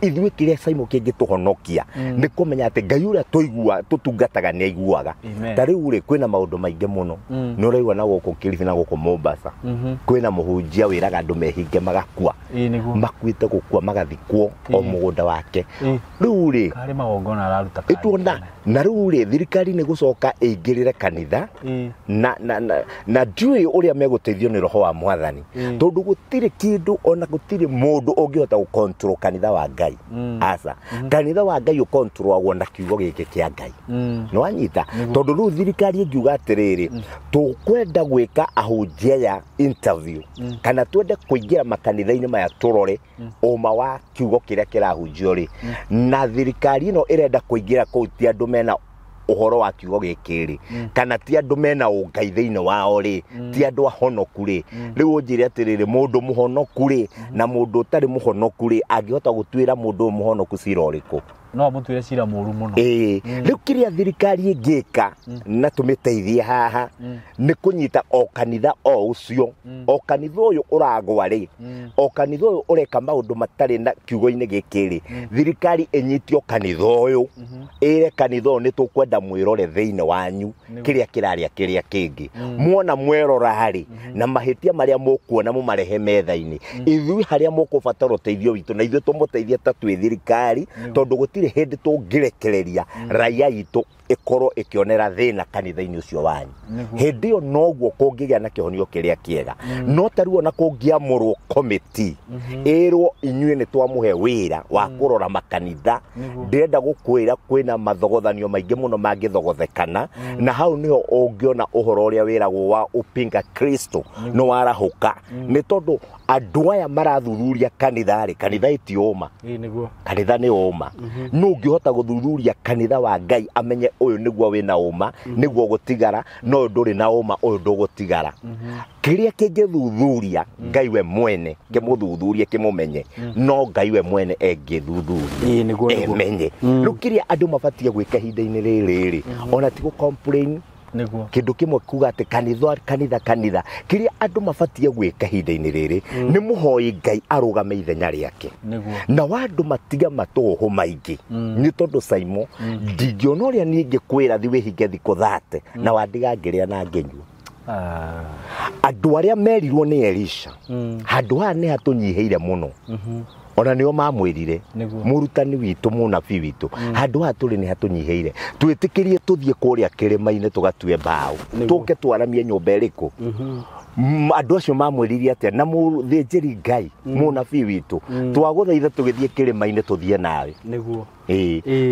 Ithuĩ kĩrĩa Simon kĩngĩtũhonokia nĩ kũmenya atĩ Ngai ũrĩa tũigua tũtungataga nĩ aiguaga. Ta rĩu rĩ, kwĩna maũndũ maingĩ mũno nĩ ũraigua na gũkũ Kilifi na gũkũ Mombasa, kwĩna mũhunjia wĩraga andũ mehinge magakua, makuĩte gũkua magathikwo o mũgũnda wake. Rĩu rĩ, karĩ magongona araruta ĩtuona na rĩu rĩ, thirikari nĩ gũcoka ĩingĩrĩre kanitha na ndiũĩ ũrĩa megũteithio nĩ roho wa mwathani, tondũ gũtirĩ kĩndũ ona gũtirĩ mũndũ ũngĩhota gũcontrol kanitha wa Ngai. Aca, kanitha wa Ngai ũcontrolagwo na kiugo gĩkĩ kĩa Ngai. Nĩ wanyita? Tondũ rĩu thirikari ĩngiuga atĩrĩrĩ, tũkwenda gwĩka ahunjia ya interview, kana twende kũingĩra makanitha-inĩ maya tũrore ũma wa kiugo kĩrĩa kĩrahunjio rĩ, na thirikari ĩno ĩrenda kũingĩra kũu ti andũ mena ũhoro wa kiugo gĩkĩ rĩ, kana ti andũ mena ũngai thĩinĩ wao rĩ, ti andũ ahonoku rĩ. Rĩu ũnjĩre atĩrĩrĩ, mũndũ mũhonoku rĩ na mũndũ ũtarĩ mũhonoku rĩ, angĩhota gũtuĩra mũndũ ũyũ mũhonoku cira ũrĩkũ? No amũtuĩre cira mũru mũno. Rĩu kĩrĩa thirikari ĩngĩka na tũmĩteithie haha nĩ kũnyita o kanitha o ũcio, o kanitha ũyũ ũragwa rĩ, o kanitha ũyũ ũreka maũndũ matarĩ na kiugo-inĩ gĩkĩ rĩ, thirikari ĩnyite o kanitha ũyũ, ĩre kanitha ũyũ nĩ tũkwenda mwĩrore thĩinĩ wanyu kĩrĩa kĩrarĩa kĩrĩa kĩngĩ. Muona mwerora rĩ, na mahĩtia marĩa mũkuona mũmarehe metha-inĩ, ithuĩ harĩa mũkũbatara ũteithio witũ na ithuĩ tũmũteithie ta twĩ thirikari, tondũ gũtirĩ hĩndĩ tũngĩrekereria raia itũ ĩkorwo ĩkĩonera thĩna kanitha-inĩ ũcio wanyu. Hĩndĩ ĩyo noguo kũngĩgĩa na kĩhonio kĩrĩa kĩega. No ta rĩu ona kũngĩamũrwo committee ĩrwo inyuĩ nĩ twamũhe wĩra wa kũrora makanitha, ndĩrenda gũkwĩra kwĩna mathogothanio maingĩ mũno mangĩthogothekana, na hau nĩho ũngĩona ũhoro ũrĩa wĩragwo wa upinga Kristo nĩ warahũka. Nĩ tondũ andũ aya marathuthuria kanitha rĩ, kanitha ĩti ũma. Kanitha nĩ ũma. No ũngĩhota gũthuthuria kanitha wa Ngai amenye ũyũ nĩguo wĩna ũma, nĩguo gũtigara, no ũyũ ndũrĩ na ũma, ũyũ ndũgũtigara. Kĩrĩa kĩngĩthuthuria Ngai we mwene, kĩmũthuthurie kĩmũmenye, no Ngai we mwene engĩthuthuria emenye. Rĩu kĩrĩa andũ mabatiĩ gwĩka ihinda-inĩ rĩrĩ rĩ, ona ti gũ complain kĩndũ kĩmwe kuga atĩ kanitha kanitha kanitha, kĩrĩa andũ mabatiĩ gwĩka ihinda-inĩ rĩrĩ nĩ mũhoi Ngai arũgame ithenya rĩake, na andũ matiga matũhũ maingĩ. Nĩ tondũ Simon, ndingĩona ũrĩa niĩ ingĩkwĩra thiĩ wĩhinge thikũ 30 na wandiga ngĩrĩa na ngĩnyua. Andũ arĩa merirwo nĩ Elisha, handũ haha nĩ hatũnyihĩire mũno. Ona nĩo mamwĩrire mũrutani witũ, mũnabii witũ, handũ haha tũrĩ nĩ hatũnyihĩire, twĩtĩkĩrie tũthiĩ kũrĩa kĩrĩma-inĩ tũgatue mbaũ, tũke twaramie nyũmba ĩrĩkũ. Andũ acio mamwĩrire atĩa? Na mũthĩnjĩri Ngai, mũnabii witũ, twagũthaitha tũgĩthiĩ kĩrĩma-inĩ tũthiĩ nawe.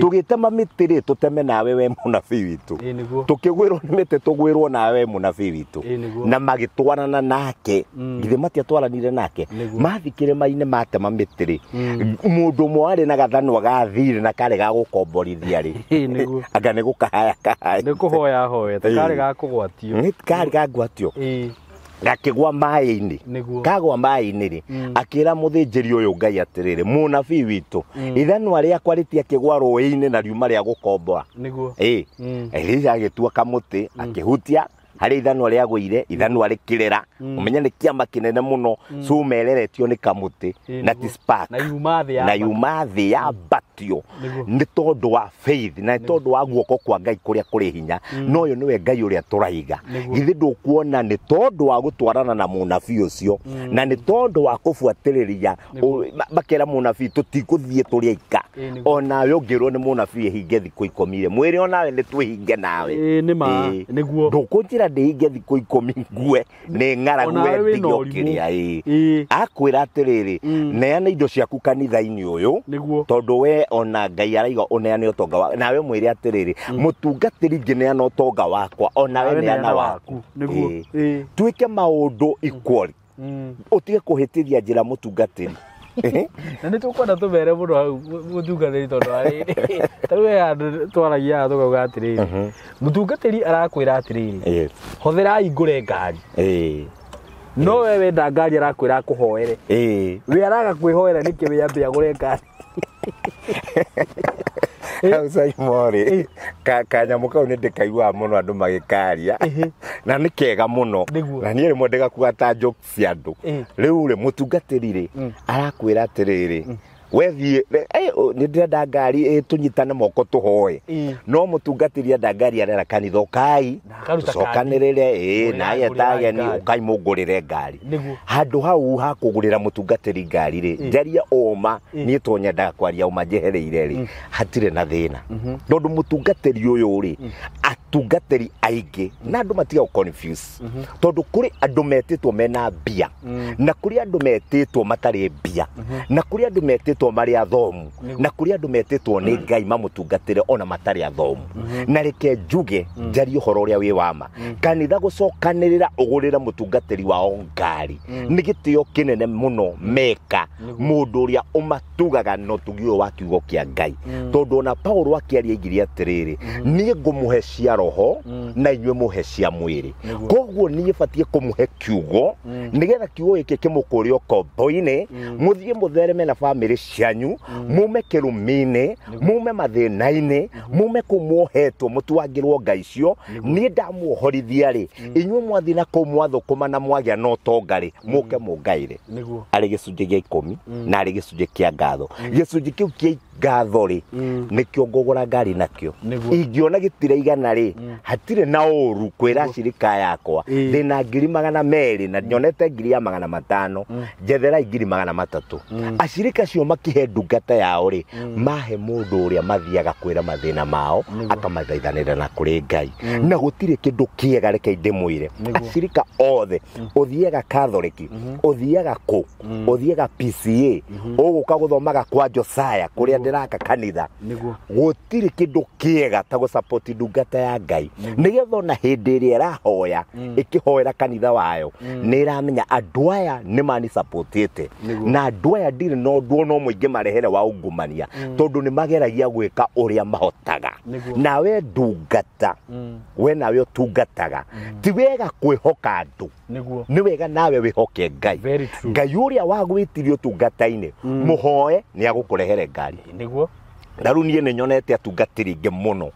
Tũgĩtema mĩtĩ rĩ, tũteme nawe we mũnabii witũ. Tũkĩgwĩrwo nĩ mĩtĩ tũgwĩrwo nawe we mũnabii witũ. Na magĩtwarana nake, githĩ matiatwaranire nake? Mathiĩ kĩrĩma-inĩ matema mĩtĩ rĩ, mũndũ ũmwe warĩ na gathanwa ga thirĩ na karĩ ga gũkomborithia rĩ, anga nĩ gũkahaya kahaya, nĩ kũhoya hoete, karĩ ga kũgwatio, nĩ karĩ ga ngwatio, gakĩgwa maĩ-inĩ. Kagwa maĩ-inĩ rĩ, akĩra mũthĩnjĩri ũyũ Ngai atĩrĩrĩ, mũnabii witũ, ithanwa rĩakwa rĩtiakĩgwa rũĩ-inĩ na riuma rĩa gũkombora. Elisha agĩtua kamũtĩ, akĩhutia harĩa ithanwa rĩagũire, ithanwa rĩkĩrera. Ũmenye nĩ kĩama kĩnene mũno, cuma ĩreretio nĩ kamũtĩ na ti spark, na yuma thĩ yambatio nĩ tondũ wa faith na nĩ tondũ wa guoko kwa Ngai kũrĩa kũrĩ hinya. No ũyũ nĩwe Ngai ũrĩa tũraiga. Githĩ ndũkuona nĩ tondũ wa gũtwarana na mũnabii ũcio, na nĩ tondũ wa kũbuatĩrĩria, makera mũnabii tũtigũthiĩ tũrĩ aika. Onawe ũngĩrwo nĩ mũnabii ĩhinge thikũ 10 rĩ, mwĩre onawe nĩ twĩhinge nawe. Ndũkũnjĩra ndĩhinge thikũ 10 ngue nĩ ng'aragu we ndige ũkĩrĩa. Akwĩra atĩrĩrĩ, neana indo ciaku kanitha-inĩ ũyũ, tondũ we ona Ngai araiga ũneane ũtonga waku. Nawe mwĩre atĩrĩrĩ, mũtungatĩri ngĩneana ũtonga wakwa, onawe neana waku. Twĩke maũndũ equal, ũtige kũhĩtĩria njĩra mũtungatĩri. Na nĩ tũkwenda tũmere mũno hau mũtungatĩri tondũ arĩ ta rĩu he handũ twaragia haha tũkauga atĩrĩrĩ, mũtungatĩri arakwĩra atĩrĩrĩ, Yes. hotherai ngũre ngari, Ĩĩ. no we wenda ngari arakwĩra akũhoere. Ĩĩ. We araga kwĩhoera nĩkĩ we ambe agũre ngari? Hau Simon-rĩ, kanyamũ kau nĩ ndĩkaiguaga mũno andũ magĩkaria na nĩ kega mũno. Nĩguo. Na niĩ rĩmwe ndĩgakuaga ta jokes cia andũ. Rĩu rĩ, mũtungatĩri rĩ arakwĩra atĩrĩrĩ, wethiĩ nĩ ndĩrenda ngari, tũnyitane moko tũhoe. No mũtungatĩri enda ngari arera kanitha, ũkai Na akaruta tũcokanĩrĩre, Ngũrĩra- na ye ngũrĩra tageni ngari. ũkai mũngũrĩre ngari. Nĩguo. Handũ hau ha kũgũrĩra mũtungatĩri ngari rĩ, njarie ũma, niĩ to nyendaga kwaria ũma njehereire rĩ, hatirĩ na thĩna. Tondũ mũtungatĩri ũyũ rĩ, atungatĩri aingĩ na andũ matiga gũ confuse, tondũ kũrĩ andũ metĩtwo mena mbia, na kũrĩ andũ metĩtwo matarĩ mbia, na kũrĩ andũ metĩtwo marĩ athomu, na kũrĩ andũ metĩtwo nĩ Ngai mamũtungatĩre ona matarĩ athomu. Na reke njuge njarie ũhoro ũrĩa wĩ wa ma, kanitha gũcokanĩrĩra ũgũrĩre mũtungatĩri wao ngari nĩ gĩtĩo kĩnene mũno meka mũndũ ũrĩa ũmatugaga na ũtugi ũyũ wa kiugo kĩa Ngai. Tondũ ona Paulo akĩaria aigire atĩrĩrĩ, niĩ ngũmũhe cia roho na inyuĩ mũhe cia mwĩrĩ. Koguo niĩ batiĩ kũmũhe kiugo nĩgetha kiugo gĩkĩ kĩmũkũre ũkombo-inĩ, mũthiĩ mũthereme na bamĩrĩ cianyu, mume kĩrumi-inĩ, mume mathĩna-inĩ, mume kũu muohetwo mũtuangĩrwo ngai icio. Niĩ ndamuohorithia rĩ, inyuĩ mwathiĩ na kũu mwathũkũma na mwagĩa na ũtonga rĩ, mũke mũngaĩre. Nĩguo. Arĩ gĩcunjĩ gĩa 10 na arĩ gĩcunjĩ kĩa ngatho. Gĩcunjĩ kĩu kĩa ngatho rĩ, nĩkĩo ngũgũra ngari nakĩo. Nĩguo. Ingĩona gĩtiraigana rĩ, hatirĩ na ũru kwĩra cirika yakwa ndĩna 200,000 na nyonete 500,000, njetherai 300,000. Acirika acio makĩhe ndungata yao rĩ, mahe mũndũ ũrĩa mathiaga kwĩra mathĩna mao, akamathaithanĩra na kũrĩ Ngai. Na gũtirĩ kĩndũ kĩega, reke ndĩmwĩre, acirika othe, ũthiaga Catholic, ũthiaga kũ, ũthiaga PCA, ũgũka gũthomaga kwa Josiah kũrĩa ndĩraka kanitha. Nĩguo. Gũtirĩ kĩndũ kĩega ta gũsupport ndungata ya Ngai, nĩgetha ona hĩndĩ ĩrĩa ĩrahoya ĩkĩhoera kanitha wayo, nĩ ĩramenya andũ aya nĩ manisupportĩte, na andũ aya ndirĩ na ũndũ ona ũmwe ingĩmarehere wa ungumania, tondũ nĩ mageragia gwĩka ũrĩa mahotaga. Nĩguo. Nawe ndungata, we nawe ũtungataga, ti wega kwĩhoka andũ. Nĩguo. Nĩ wega nawe wĩhoke Ngai. Very true. Ngai ũrĩa wagwĩtirie ũtungata-inĩ, mũhoe nĩ agũkũrehere ngari. Nĩguo. Na rĩu niĩ nĩ nyonete atungatĩri aingĩ mũno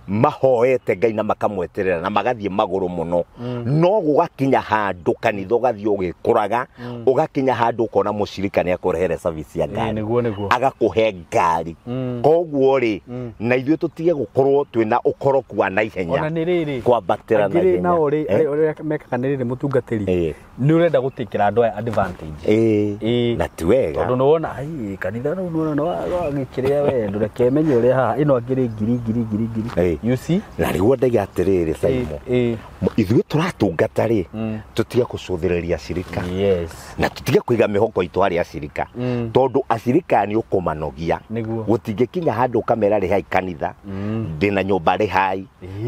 mahoete Ngai na makamweterera na magathiĩ magũrũ mũno, no gũgakinya handũ kanitha ũgathiĩ ũgĩkũraga, ũgakinya handũ ũkona mũcirika nĩ akũrehere service ya ngari. Nĩguo, nĩguo. Agakũhe ngari. Koguo rĩ, na ithuĩ tũtige gũkorwo twĩna ũkoroku wa naihenya, Ona nĩ rĩrĩ, kwambatĩra angĩ rĩ naihenya. nao rĩ, ũrĩa mekaga nĩ rĩrĩ, mũtungatĩri, nĩ ũrenda gũtĩkĩra andũ aya advantage. Na ti wega. Tondũ nĩwona ai kanitha rĩu nĩwona nĩwagĩkĩrĩa we ndũreke menye ũrĩa haha ĩno angĩrĩ ngiri ngiri ngiri ngiri. You see? Na rĩu ndaiga atĩrĩrĩ, Simon, ithuĩ tũratungata rĩ, tũtige gũcũthĩrĩria acirika. Yes. Na tũtige kũiga mĩhoko itũ harĩ acirika, tondũ acirika nĩ ũkũmanogia. Nĩguo. Gũtingĩkinya handũ ũkamera rĩhai kanitha, ndĩna nyũmba rĩhai,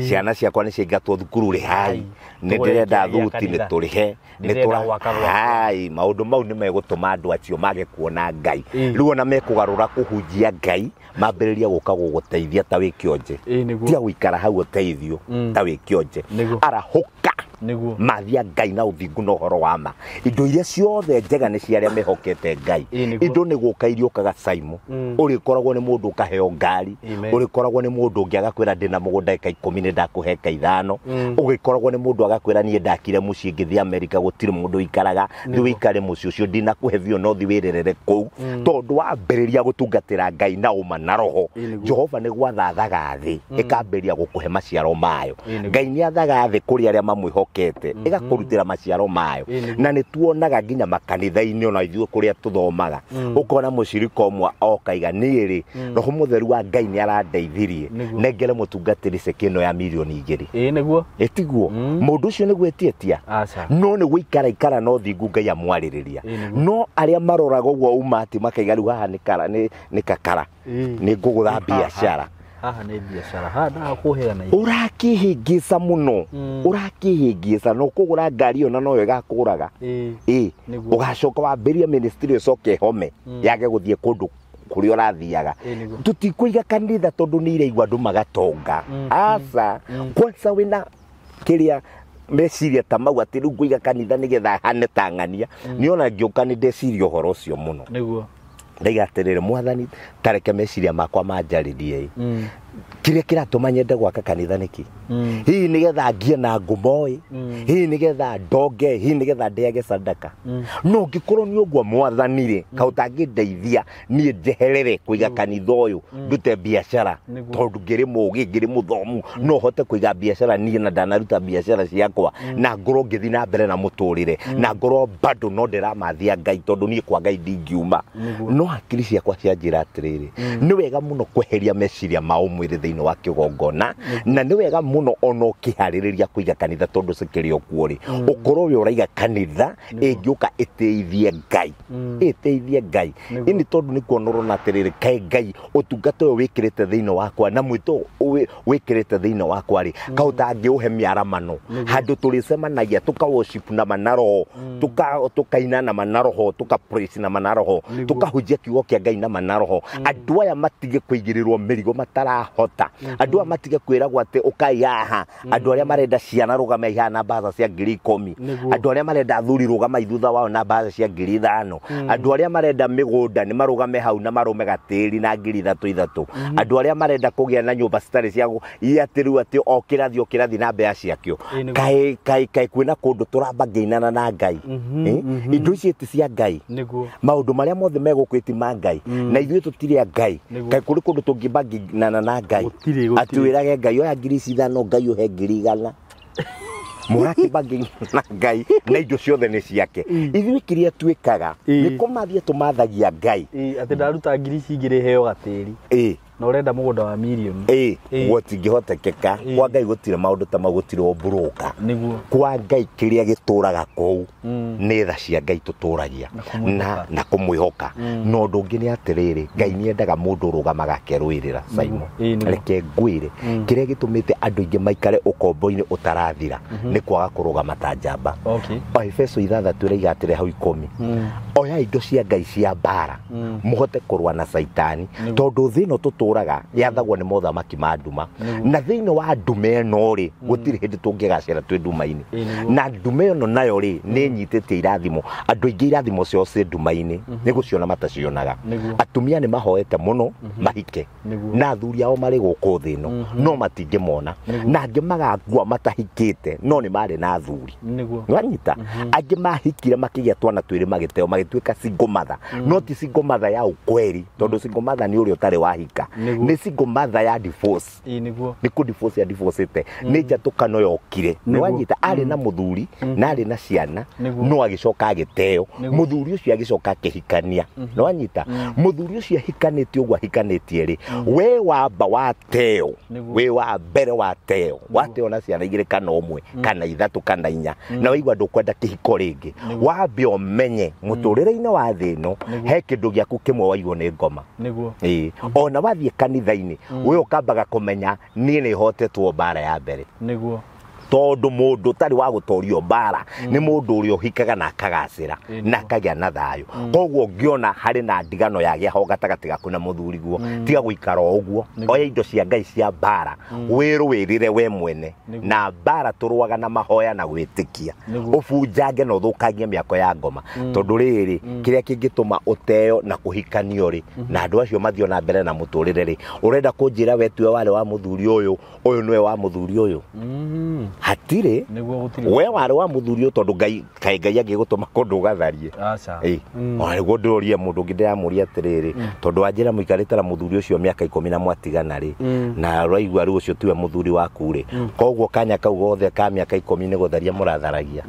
ciana ciakwa nĩ ciaingatwo thukuru rĩhai, nĩ Tũgũre ndĩrenda kĩrĩa gĩa thuti nĩ kanitha. tũrĩhe, nĩ Ndĩrenda tũra gwaka gwakwa. hai maũndũ mau nĩ megũtũma andũ acio mage kuona Ngai. Rĩu ona mekũgarũra kũhunjia Ngai, mambĩrĩria gũka gũgũteithia ta wĩ kĩonje. Nĩguo. Tiga gũikara hau ũteithio ta wĩ kĩonje. Nĩguo. Arahũka. Nĩguo. Mathia Ngai na ũthingu na ũhoro wa ma. Indo iria ciothe njega nĩ cia arĩa mehokete Ngai. Nĩguo. Indo nĩ gũka iriũkaga Simon. Ũrĩkoragwo nĩ mũndũ ũkaheo ngari, Amen. ũrĩkoragwo nĩ mũndũ ũngĩ agakwĩra ndĩna mũgũnda eka 10 nĩ ndakũhe eka 5. Ũgĩkoragwo nĩ mũndũ agakwĩra niĩ ndakire mũciĩ ngĩthiĩ Amerika gũtirĩ mũndũ ũikaraga, thiĩ ũikare mũciĩ ũcio ndinakũhe biũ no thiĩ wĩrerere kũu. Tondũ wambĩrĩria gũtungatĩra Ngai na ũma na roho, Nĩguo. Jehova nĩ gwathathaga thĩ ĩkambĩrĩria gũkũhe maciaro mayo. Nĩguo. Ngai nĩ athaga thĩ kũrĩ arĩa mamwĩhokete, ĩgakũrutĩra maciaro mayo. Nĩguo. Na nĩ tuonaga nginya makanitha-inĩ ona ithuĩ kũrĩa tũthomaga, ũkona mũcirika ũmwe okaiga niĩ rĩ, roho mũtheru wa Ngai nĩ arandeithirie, Nĩguo. nengere mũtungatĩri ceki ĩno ya 2 mirioni. Nĩguo. Ĩtiguo mũndũ ũcio nĩ gwĩtietia, Aca. no nĩ gũikara ikara no thingu Ngai amwarĩrĩria. Nĩguo. No arĩa maroraga ũguo uma atĩ makaiga rĩu haha nĩ kara nĩ kakara, nĩ ngũgũtha biacara. Haha nĩ biacara, haha ndakũheana. Ũrakĩhĩngĩca mũno, ũrakĩhĩngĩca na ũkũgũra ngari ĩyo na noyo ĩgakũraga. Ĩ ũgacoka wambĩrĩrie ministry ũcoke ĩhome yage gũthiĩ kũndũ kũrĩa ũrathiaga. Tũtikũiga kanitha tondũ nĩ iraigua andũ magatonga. Aca, kwanza wĩna kĩrĩa meciria ta mau atĩ rĩu ngũiga kanitha nĩgetha hane ta ng'ania. Nĩ ona ngĩũka nĩ ndeciria ũhoro ũcio mũno. Nĩguo. Ndaiga atĩrĩrĩ, mwathani tareke meciria makwa manjarĩrie. Kĩrĩa kĩratũma nyende gwaka kanitha nĩkĩ? Hihi nĩgetha ngie na ngumo ĩ, hihi nĩgetha ndonge, hihi nĩgetha ndĩage sadaka. No ngĩkorwo nĩ ũguo mwathani rĩ, kaĩ ũtangĩndeithia niĩ njeherere kũiga kanitha ũyũ ndute biacara, tondũ ngĩrĩ mũũgĩ, ngĩrĩ mũthomu, no hote kũiga biacara niĩ na ndanaruta biacara ciakwa na ngorwo ngĩthiĩ na mbere na mũtũrĩre na ngorwo bado no ndĩramathia Ngai tondũ niĩ kwa Ngai ndingiuma. No hakiri ciakwa cianjĩra atĩrĩrĩ, nĩ wega mũno kweheria meciria ma ũmwĩrĩ thĩinĩ wa kĩgongona, na nĩ wega mũno ona ũkĩharĩrĩria kũiga kanitha tondũ cikĩrĩ o kuo rĩ, ũkorwo wĩ ũraiga kanitha ĩngĩũka ĩtĩithie Ngai, ĩtĩithie Ngai. Ĩni tondũ nĩ kuona ũrona atĩrĩrĩ, kaĩ Ngai ũtungata ũyũ wĩkĩrĩte thĩinĩ wakwa na mwĩto ũyũ wĩkĩrĩte thĩinĩ wakwa rĩ, kaĩ ũtangĩũhe mĩaramano handũ tũrĩcemanagia tũka worship na manaroho, tũkaina na manaroho, tũka praise na manaroho, tũkahunjia kiugo kĩa Ngai na manaroho. Andũ aya matige kũigĩrĩrwo mĩrigo matarahota, andũ aya matige kwĩragwo atĩ ũkai haha, andũ arĩa marenda ciana rũgamai haha na mbaca cia 10,000, andũ arĩa marenda athuri rũgamai thutha wao na mbaca cia 5,000, andũ arĩa marenda mĩgũnda nĩ marũgame hau na marũme gatĩri na 3,000, andũ arĩa marenda kũgĩa na nyũmba citarĩ cia atĩ rĩu atĩ o kĩrathi na mbea ciakĩo. Kaĩ kaĩ kaĩ kwĩna kũndũ tũramba ngĩinana na Ngai. Indo ici ti cia Ngai, maũndũ marĩa mothe megũkũ ti ma Ngai, na ithuĩ tũtirĩ a Ngai. Kaĩ kũrĩ kũndũ tũngĩmba ngĩinana na Ngai atĩ wĩrage Ngai oya 5,000, Ngai ũhe 100,000, mũrakĩmba ngĩinana na Ngai na indo ciothe nĩ ciake. Ithuĩ kĩrĩa twĩkaga nĩ kũmathia tũmathagia Ngai atĩ ndaruta 2,000 heo gatĩri na ũrenda mũgũnda wa mirioni. Gũtingĩhotekeka kwa Ngai, gũtirĩ maũndũ ta mau, gũtirĩ ũmburũka. Nĩguo. Kwa Ngai kĩrĩa gĩtũraga kũu nĩ tha cia Ngai tũtũragia na kũmwĩhoka. Na ũndũ ũngĩ nĩ atĩrĩrĩ, Ngai nĩ endaga mũndũ ũrũgamaga akerũĩrĩra. Simon, reke ngwĩre kĩrĩa gĩtũmĩte andũ aingĩ maikare ũkombo-inĩ ũtarathira nĩ kwaga kũrũgama ta njamba. Efeso 6 ĩraiga atĩrĩ hau 10, oya indo cia Ngai cia mbara mũhote kũrũa na Caitani, tondũ thĩ ĩno tũtũraga yathagwo nĩ mothamaki ma nduma, na thĩinĩ wa nduma ĩno rĩ gũtirĩ hĩndĩ tũngĩgacĩra twĩ nduma-inĩ, na nduma ĩno nayo rĩ nĩ ĩnyitĩte irathimo. Andũ aingĩ irathimo ciao ciĩ nduma-inĩ nĩ gũciona matacionaga. Atumia nĩ mahoete mũno mahike na athuri ao marĩ gũkũ thĩ ĩno no matingĩmona, na angĩ magakua matahikĩte no nĩ marĩ na athuri. Nĩwanyita? Angĩ mahikire makĩgĩa twana twĩrĩ magĩteo magĩtuĩka single mother, no ti single mother ya ũkweri, tondũ single mother nĩ ũrĩa ũtarĩ wahika, nĩ single mother ya divorce. Nĩ kũ divorce ya divorcete, nĩ njatũkano yokire. Nĩwanyita? Arĩ na mũthuri na arĩ na ciana no agĩcoka agĩteo. Mũthuri ũcio agĩcoka akĩhikania. Nĩwanyita? Mũthuri ũcio ahikanĩtie ũguo ahikanĩtie rĩ, we wamba wateo, we wa mbere wateo, wateo na ciana 2 kana 1 kana 3 kana 4, na waigua ndũkwenda kĩhiko rĩngĩ, wambe ũmenye mũtũrĩre-inĩ wa thĩ ĩno he kĩndũ gĩaku kĩmwe waigwo nĩ ngoma. Ona wathiĩ kanitha-inĩ we ũkambaga kũmenya niĩ nĩ hotetwo mbara ya mbere. Nĩguo. Tondũ mũndũ ũtarĩ wa gũtorio mbara nĩ mũndũ ũrĩa ũhikaga na akagacĩra na akagĩa na thayũ. Koguo ũngĩona harĩ na ndigano yagĩa ho gatagatĩ gaku na mũthuriguo, tiga gũikara o ũguo, oya indo cia Ngai cia mbara wĩrũĩrĩre we mwene, na mbara tũrũaga na mahoya na gwĩtĩkia, ũbunjange na ũthũkangie mĩako ya ngoma. Tondũ rĩrĩ kĩrĩa kĩngĩtũma ũteo na kũhikanio rĩ, na andũ acio mathiĩ na mbere na mũtũrĩre rĩ, ũrenda kũnjĩra we tiwe warĩ wa mũthuri ũyũ, ũyũ nĩwe wa mũthuri ũyũ? Hatirĩ. We warĩ wa mũthuri ũyũ tondũ Ngai kaĩ Ngai angĩgũtũma kũndũ ũgatharie. Ona nĩguo ndĩroria mũndũ ũngĩ ndĩramũria atĩrĩrĩ, tondũ wanjĩra mũikarĩte na mũthuri ũcio mĩaka 10 na mwatigana rĩ, na ũraigua rĩu ũcio tiwe mũthuri waku rĩ, koguo kanya kau gothe ka mĩaka 10 nĩ gũtharia mũratharagia.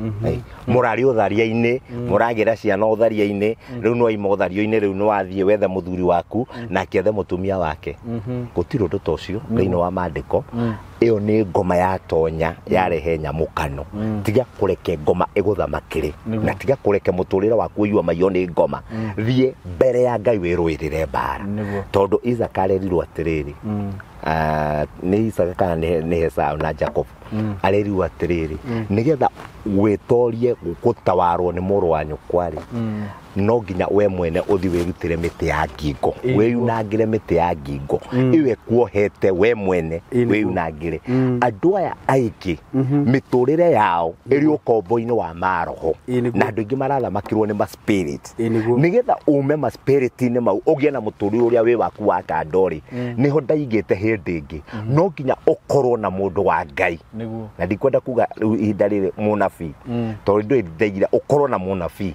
Mũrarĩ ũtharia-inĩ, mũragĩra ciana ũtharia-inĩ, rĩu nĩ waima ũthario-inĩ, rĩu nĩ wathiĩ wethe mũthuri waku nake ethe mũtumia wake. Gũtirĩ ũndũ ta ũcio thĩinĩ wa maandĩko. Ĩyo nĩ ngoma yatonya ya Yarehe nyamũkano. Tiga kũreke ngoma ĩgũthamakĩre na tiga kũreke mũtũrĩre waku ũiywo maiyo nĩ ngoma. Thiĩ mbere ya Ngai wĩrũĩrĩre mbara. Tondũ Isaka arerirwo atĩrĩrĩ, nĩ Isaka kana nĩ Esau na Jacob, arerirwo atĩrĩrĩ, nĩgetha wĩtorie gũtawarwo nĩ mũrũ wa nyũkwa rĩ, no nginya we mwene ũthi wĩrutĩre mĩtĩ ya ngingo, wĩyunangĩre mĩtĩ ya ngingo ĩyo ĩkuohete we mwene, wĩyunangĩre. Andũ aya aingĩ mĩtũrĩre yao ĩrĩ ũkombo-inĩ wa maroho, na andũ aingĩ marathamakĩrwo nĩ ma spirit. Nĩgetha ume ma spirit-inĩ mau ũgĩe na mũtũrĩre ũrĩa wĩ waku wa kando rĩ, nĩho ndaigĩte hĩndĩ ĩngĩ, no nginya ũkorwo na mũndũ wa Ngai. Na ndikwenda kuga rĩu ihinda rĩrĩ mũnabii, tondũ ndũĩ ndaigire ũkorwo na mũnabii,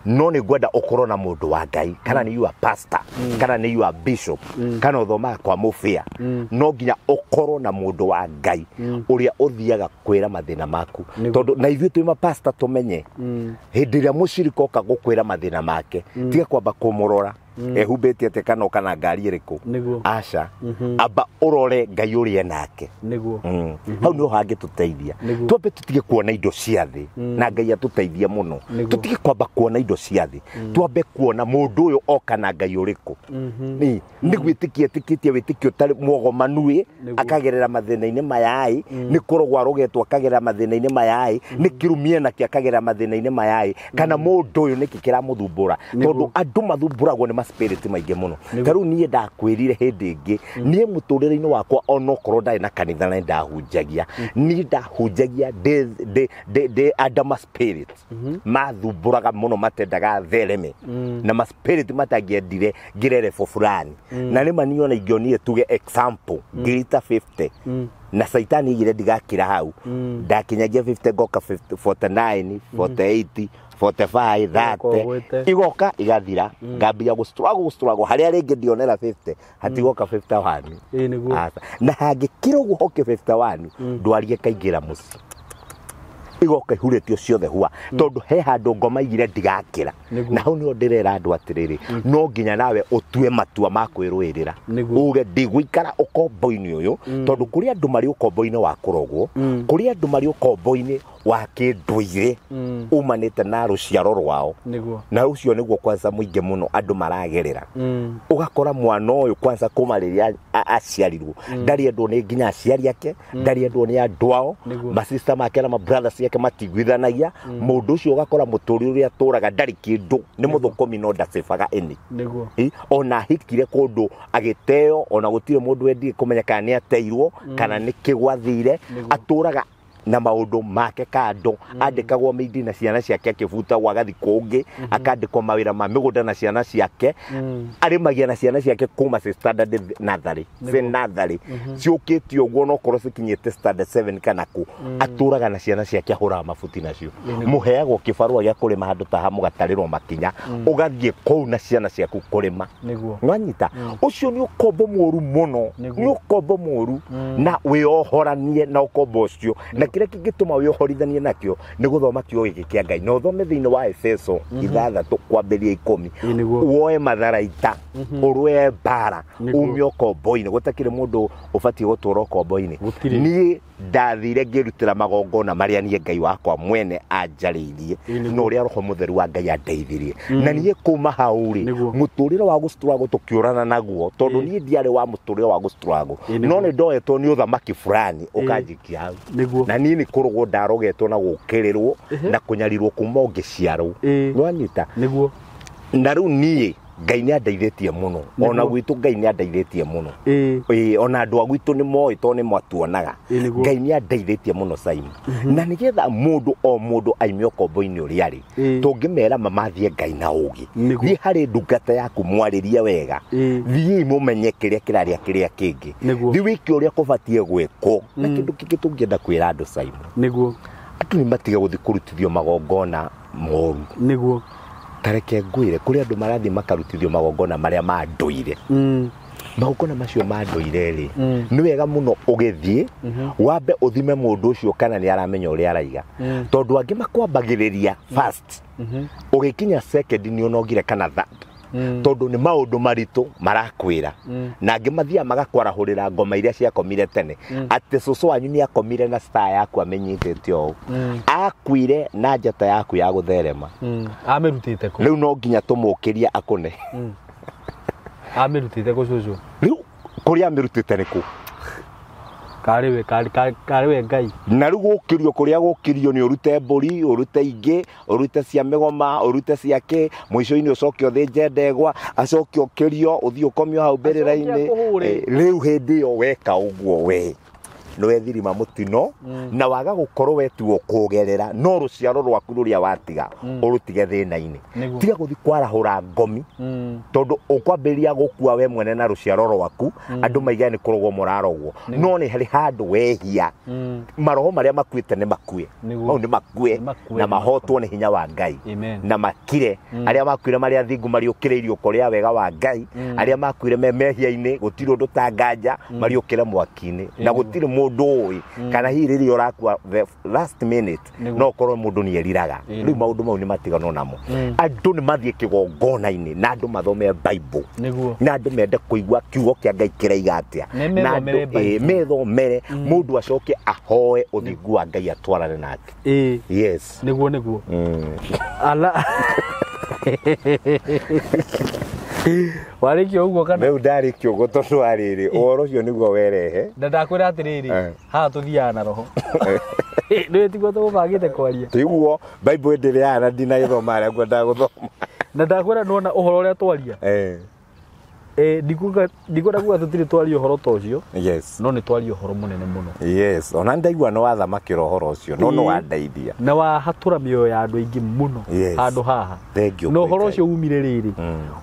no nĩ ngwenda ũkorwo na mũndũ wa Ngai, kana nĩ you are pastor, kana nĩ you are bishop, kana ũthomaga kwa mũbĩa, no nginya ũkorwo na mũndũ wa Ngai ũrĩa ũthiaga kwĩra mathĩna maku. Tondũ na ithuĩ twĩ mapasta tũmenye hĩndĩ ĩrĩa mũcirika oka gũkwĩra mathĩna make, tiga kwamba kũmũrora ehumbĩte atĩa kana oka na ngari ĩrĩkũ. Aca, amba ũrore Ngai ũrĩa nake. Hau nĩho hangĩtũteithia. Twambe tũtige kuona indo cia thĩ, na Ngai atũteithie mũno. Tũtige kwamba kuona indo cia thĩ, twambe kuona mũndũ ũyũ oka na Ngai ũrĩkũ. Nĩ gwĩtĩkia etĩkĩtie wĩtĩkio ũtarĩ mwogomanu ĩ, akagerera mathĩna-inĩ maya ĩ, nĩ kũrogwo arogetwo akagerera mathĩna-inĩ maya ĩ, nĩ kĩrumia nakĩo akagerera mathĩna-inĩ maya ĩ, kana mũndũ ũyũ nĩkĩ kĩramũthumbũra. Tondũ andũ mathumbũragwo nĩ ma spirit maingĩ mũno. Ta rĩu niĩ ndakwĩrire hĩndĩ ĩngĩ, niĩ mũtũrĩre-inĩ wakwa onokorwo ndarĩ na kanitha na ndahunjagia, niĩ ndahunjagia ndĩ under ma spirit mathumbũraga mũno, matendaga thereme, na ma spirit matangĩendire ngĩre level fulani. Na rĩma niĩ ona ingĩonire tuge example ngirita 50, na Saitani igire ndigakira hau, ndakinyagia 50 ngoka 49, 48, 45, 30, igoka igathira, ngambia gũstruggle harĩa rĩngĩ ndionera 50, hatigoka 51. Na hangĩkira ũguo hoke 51, ndwarie kaingĩra mũciĩ, igoka ihurĩtio ciothe hua, tondũ he handũ ngoma igire ndigakĩra. Na hau nĩho ndĩrera andũ atĩrĩrĩ, no nginya nawe ũtue matua ma kwĩrũĩrĩra, uge ndigũikara ũkombo-inĩ ũyũ, tondũ kũrĩ andũ marĩ ũkombo-inĩ wa kũrogwo, kũrĩ andũ marĩ ũkombo-inĩ wa kĩndũire umanĩte na rũciaro rwao, na ũcio nĩguo kwanza mũingĩ mũno andũ maragerera. Ũgakora mwana ũyũ kwanza kuma rĩrĩa aciarirwo ndarĩ endwo nĩ nginya aciari ake, ndarĩ endwo nĩ andũ ao, masista make na mabrothers yake matiguithanagia. Mũndũ ũcio ũgakora mũtũrĩre ũrĩa atũraga ndarĩ kĩndũ, nĩ mũthũkũmi no ndacibaga ĩnĩ. Ona ahikire kũndũ agĩteo, ona gũtirĩ mũndũ wendire kũmenya kana nĩ ateirwo kana nĩ kĩgwathire, atũraga na maũndũ make kando, andĩkagwo mĩindi na ciana ciake akĩbutagwo agathi kũngĩ, akandĩkwo mawĩra ma mĩgũnda na ciana ciake, arĩmagia na ciana ciake kuma ci standard natharĩ, ci natharĩ ciũkĩte ũguo no korwo cikinyĩte standard 7 kana kũ, atũraga na ciana ciake ahũraga mabuti nacio, mũheagwo kĩbarũa gĩa kũrĩma handũ ta ha mũgatarĩrwo makinya, ũgathiĩ kũu na ciana ciaku kũrĩma. Nwanyita ũcio nĩ ũkombo mũru mũno, nĩ ũkombo mũru, na wĩohoranie na ũkombo ũcio. Na kĩrĩa kĩngĩtũma wĩohorithanie nakĩo nĩ gũthoma kiugo gĩkĩ kĩa Ngai, na ũthome thĩinĩ wa Efeso 6 kwambĩrĩria 10, woe matharaita, ũrũe mbara, ume ũkombo-inĩ. Gũtakĩrĩ mũndũ ũbatiĩ gũtũra ũkombo-inĩ. Niĩ ndathire ngĩrutĩra magongona marĩa niĩ Ngai wakwa mwene anjarĩirie, na ũrĩa Roho Mũtheru wa Ngai andeithirie. Na niĩ kuma hau rĩ, mũtũrĩre wa gũstruggle tũkĩũrana naguo, tondũ niĩ ndiarĩ wa mũtũrĩre wa gũstruggle, no nĩ ndoetwo nĩ ũthamaki fulani ũkanjikia hau. Na niĩ nĩ kũrogwo ndarogetwo na gũkĩrĩrwo na kũnyarirwo kuma ũngĩciarwo. Nĩwanyita? Na rĩu niĩ Ngai nĩ andeithĩtie mũno, ona gwitũ Ngai nĩ andeithĩtie mũno, ona andũ a gwitũ nĩ moĩ tondũ nĩ matuonaga. Ngai nĩ andeithĩtie mũno Simon. Na nĩgetha mũndũ o mũndũ aime ũkombo-inĩ ũrĩa arĩ, tũngĩmera mamathiĩ Ngai na ũũgĩ, thiĩ harĩ ndungata yaku mwarĩrie wega, thiĩ mũmenye kĩrĩa kĩrarĩa kĩrĩa kĩngĩ, thiĩ wĩke ũrĩa kũbatiĩ gwĩkwo. Na kĩndũ kĩngĩ tũngĩenda kwĩra andũ Simon, andũ nĩ matige gũthiĩ kũrutithio magongona moru. Tareke ngwĩre, kũrĩ andũ marathiĩ makarutithio magongona marĩa ma ndũire. Magongona macio ma ndũire rĩ, nĩ wega mũno ũgĩthiĩ wambe ũthime mũndũ ũcio kana nĩ aramenya ũrĩa araiga, tondũ angĩ makwambagĩrĩria first, ũgĩkinya second nĩ ũnogire kana third, Tondũ nĩ maũndũ maritũ marakwĩra. Na angĩ mathiaga magakwarahũrĩra ngoma iria ciakomire tene. Atĩ cũcũ wanyu nĩ akomire na star yaku amenyitĩte ũũ. Akuire na njata yaku ya gũtherema. Amĩrutĩte kũ? Rĩu no nginya tũmũkĩrie akũne. Amĩrutĩte kũ cũcũ? Rĩu kũrĩa amĩrutĩte nĩ kũ? Karĩ we Ngai. Na rĩu gũkĩrio kũrĩa gũkĩrio nĩ ũrute mbũri, ũrute ingĩ, ũrute cia mĩgoma, ũrute cia kĩ, mũico-inĩ ũcoke ũthĩnje ndegwa, acoke ũkĩrio, ũthiĩ ũkomio hau mbĩrĩra-inĩ. Rĩu hĩndĩ ĩyo weka ũguo we nĩ wethirima mũtino na waga gũkorwo wetuo kũgerera no rũciaro rwaku rũrĩa watiga ũrũtige thĩna-inĩ. Tiga gũthiĩ kwarahũra ngomi tondũ ũkwambĩrĩria gũkua we mwene na rũciaro rwaku andũ maigae nĩ kũrogwo mũrarogwo no nĩ harĩ handũ wehia maroho marĩa makuĩte nĩ makue mau nĩ makue na mahotwo nĩ hinya wa Ngai na makire arĩa makuire marĩa athingu mariũkĩrĩirio kũrĩa wega wa Ngai arĩa makuire me mehia-inĩ gũtirĩ ũndũ ta nganja mariũkĩre mwaki-inĩ na gũtirĩ mũndũ ũĩ kana hihi rĩrĩa ũrakua the last minute no ũkorwo mũndũ nĩ eriraga. Rĩu maũndũ mau nĩ matiganwo namo. Andũ nĩ mathiĩ kĩgongona-inĩ na andũ mathome Bible na andũ mende kũigua kiugo kĩa Ngai kĩraiga atĩa na andũ methomere mũndũ acoke ahoe ũthingu wa Ngai atwarane nake. Yes. Nĩguo nĩguo. Ala warĩkia ũguo kana rĩu ndarĩkia ũguo tondũ wa rĩrĩ ũhoro ũcio nĩguo werehe na ndakwĩra atĩrĩrĩ haha tũthiaga na roho nĩwe tiguo tũgũbangĩte kwaria tiguo Bible ndĩrĩ haha na ndinagĩthoma harĩa ngwendaga gũthoma na ndakwĩra nĩwona ũhoro ũrĩa twaria ndikwenda kuga tũtirĩ twaria ũhoro ta ũcio. Yes. No nĩ twaria ũhoro mũnene mũno. Yes, ona ndaigua nĩ wathamakĩra ũhoro ũcio no nĩ wandeithia na wahatũra mĩoyo ya andũ aingĩ mũno handũ haha. Na ũhoro ũcio umire rĩrĩ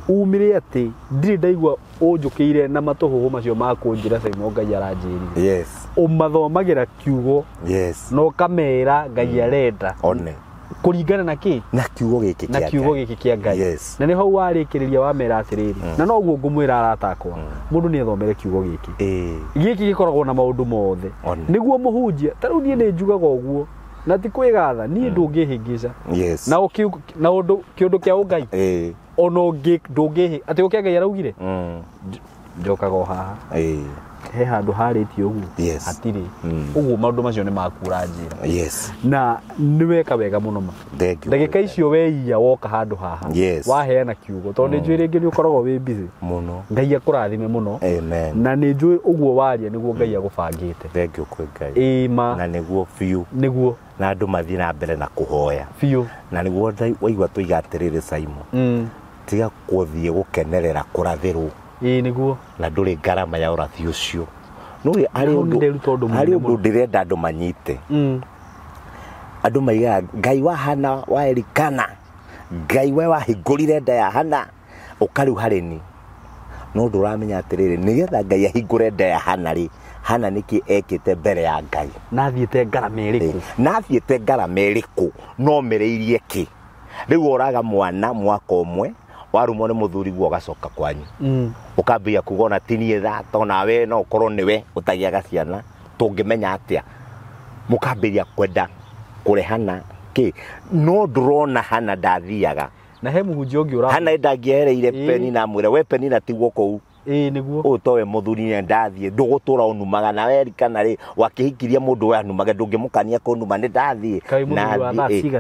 umire atĩ ndirĩ ndaigua ũnjũkĩire na matũhũhũ macio ma kũnjĩra Simon Ngai aranjĩrire. Yes. Ũmathomagĩra kiugo. Yes. Na ũkamera Ngai arenda one kũringana na kĩ na kiugo gĩkĩ kĩa na kiugo gĩkĩ kĩa Ngai. Yes. Na nĩho warĩkĩrĩria wamera atĩrĩrĩ na noguo ngũmwĩra arata akwa mũndũ nĩ ethomere kiugo gĩkĩ gĩkĩ gĩkoragwo na maũndũ mothe nĩguo mũhunjia ta rĩu niĩ nĩ njugaga ũguo na ti kwĩgatha niĩ ndũngĩhĩngĩca. Yes. Na na ũndũ kĩũndũ kĩa ũngai ona ũngĩ ndũngĩhĩ atĩ ũkĩa Ngai araugire njokaga o haha he handũ harĩtie ũguo hatirĩ ũguo maũndũ macio nĩ makura njĩra. Yes. Na nĩ weka wega mũno ma ndagĩka icio weiya woka handũ haha waheana kiugo tondũ nĩ njũĩ rĩngĩ nĩ ũkoragwo wĩ busy mũno. Ngai akũrathime mũno. Amen. Na nĩ njũĩ ũguo waria nĩguo Ngai agũbangĩte. Thank you kwĩ Ngai. Ĩma. Na nĩguo biũ. Nĩguo. Na andũ mathiĩ na mbere na kũhoya biũ. Na nĩguo waigua tũiga atĩrĩrĩ Simon tiga gũthiĩ gũkenerera kũrathĩrwo. Ĩĩ nĩguo. Na ndũrĩ ngarama ya ũrathi ũcio. No harĩ ũndũ ndĩrenda andũ manyite. Andũ maigaga Ngai wa Hana wa Elikana Ngai we wahingũrire nda ya Hana ũka rĩu harĩ ni no ndũramenya atĩrĩrĩ nĩgetha Ngai ahingũre nda ya Hana rĩ Hana nĩkĩ ekĩte mbere ya Ngai na athiĩte ngarama ĩrĩkũ na athiĩte ngarama ĩrĩkũ no mereirie kĩ rĩu oraga mwana mwaka ũmwe warumwo nĩ mũthuri guo ũgacoka kwanyu ũkambia kuga ona ti niĩ tha onawe no ũkorwo nĩwe ũtagĩaga ciana tũngĩmenya atĩa mũkambĩrĩria kwenda kũrehana kĩ no ndũrona Hana ndathiaga na he mũhunjia ũngĩ ũra Hana ndangĩehereire Penina amwĩre we Penina tigwo kũu ĩĩ nĩguo ũyũ towe mũthuri nĩ ndathiĩ ndũgũtũra ũnumaga nawe Elikana rĩ wakĩhikirie mũndũ we anumage ndũngĩmũkania kũnuma nĩ ndathiĩ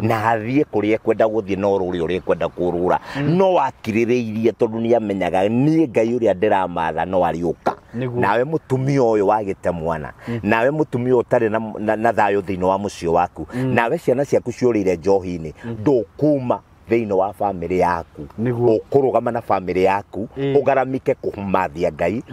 na athiĩ kũrĩa ekwenda gũthiĩ no rũrĩ ũrĩa ekwenda kũrũra no akirĩrĩirie tondũ nĩ amenyaga niĩ Ngai ũrĩa ndĩramatha no arĩũka nawe mũtumia ũyũ wagĩte mwana nawe mũtumia ũtarĩ na thayũ thĩinĩ wa mũciĩ waku nawe ciana ciaku ciũrĩire njohi-inĩ ndũkuma thĩinĩ wa famĩlĩ yaku ũkũrũgama na famĩlĩ yaku ũgaramike kũmathia Ngai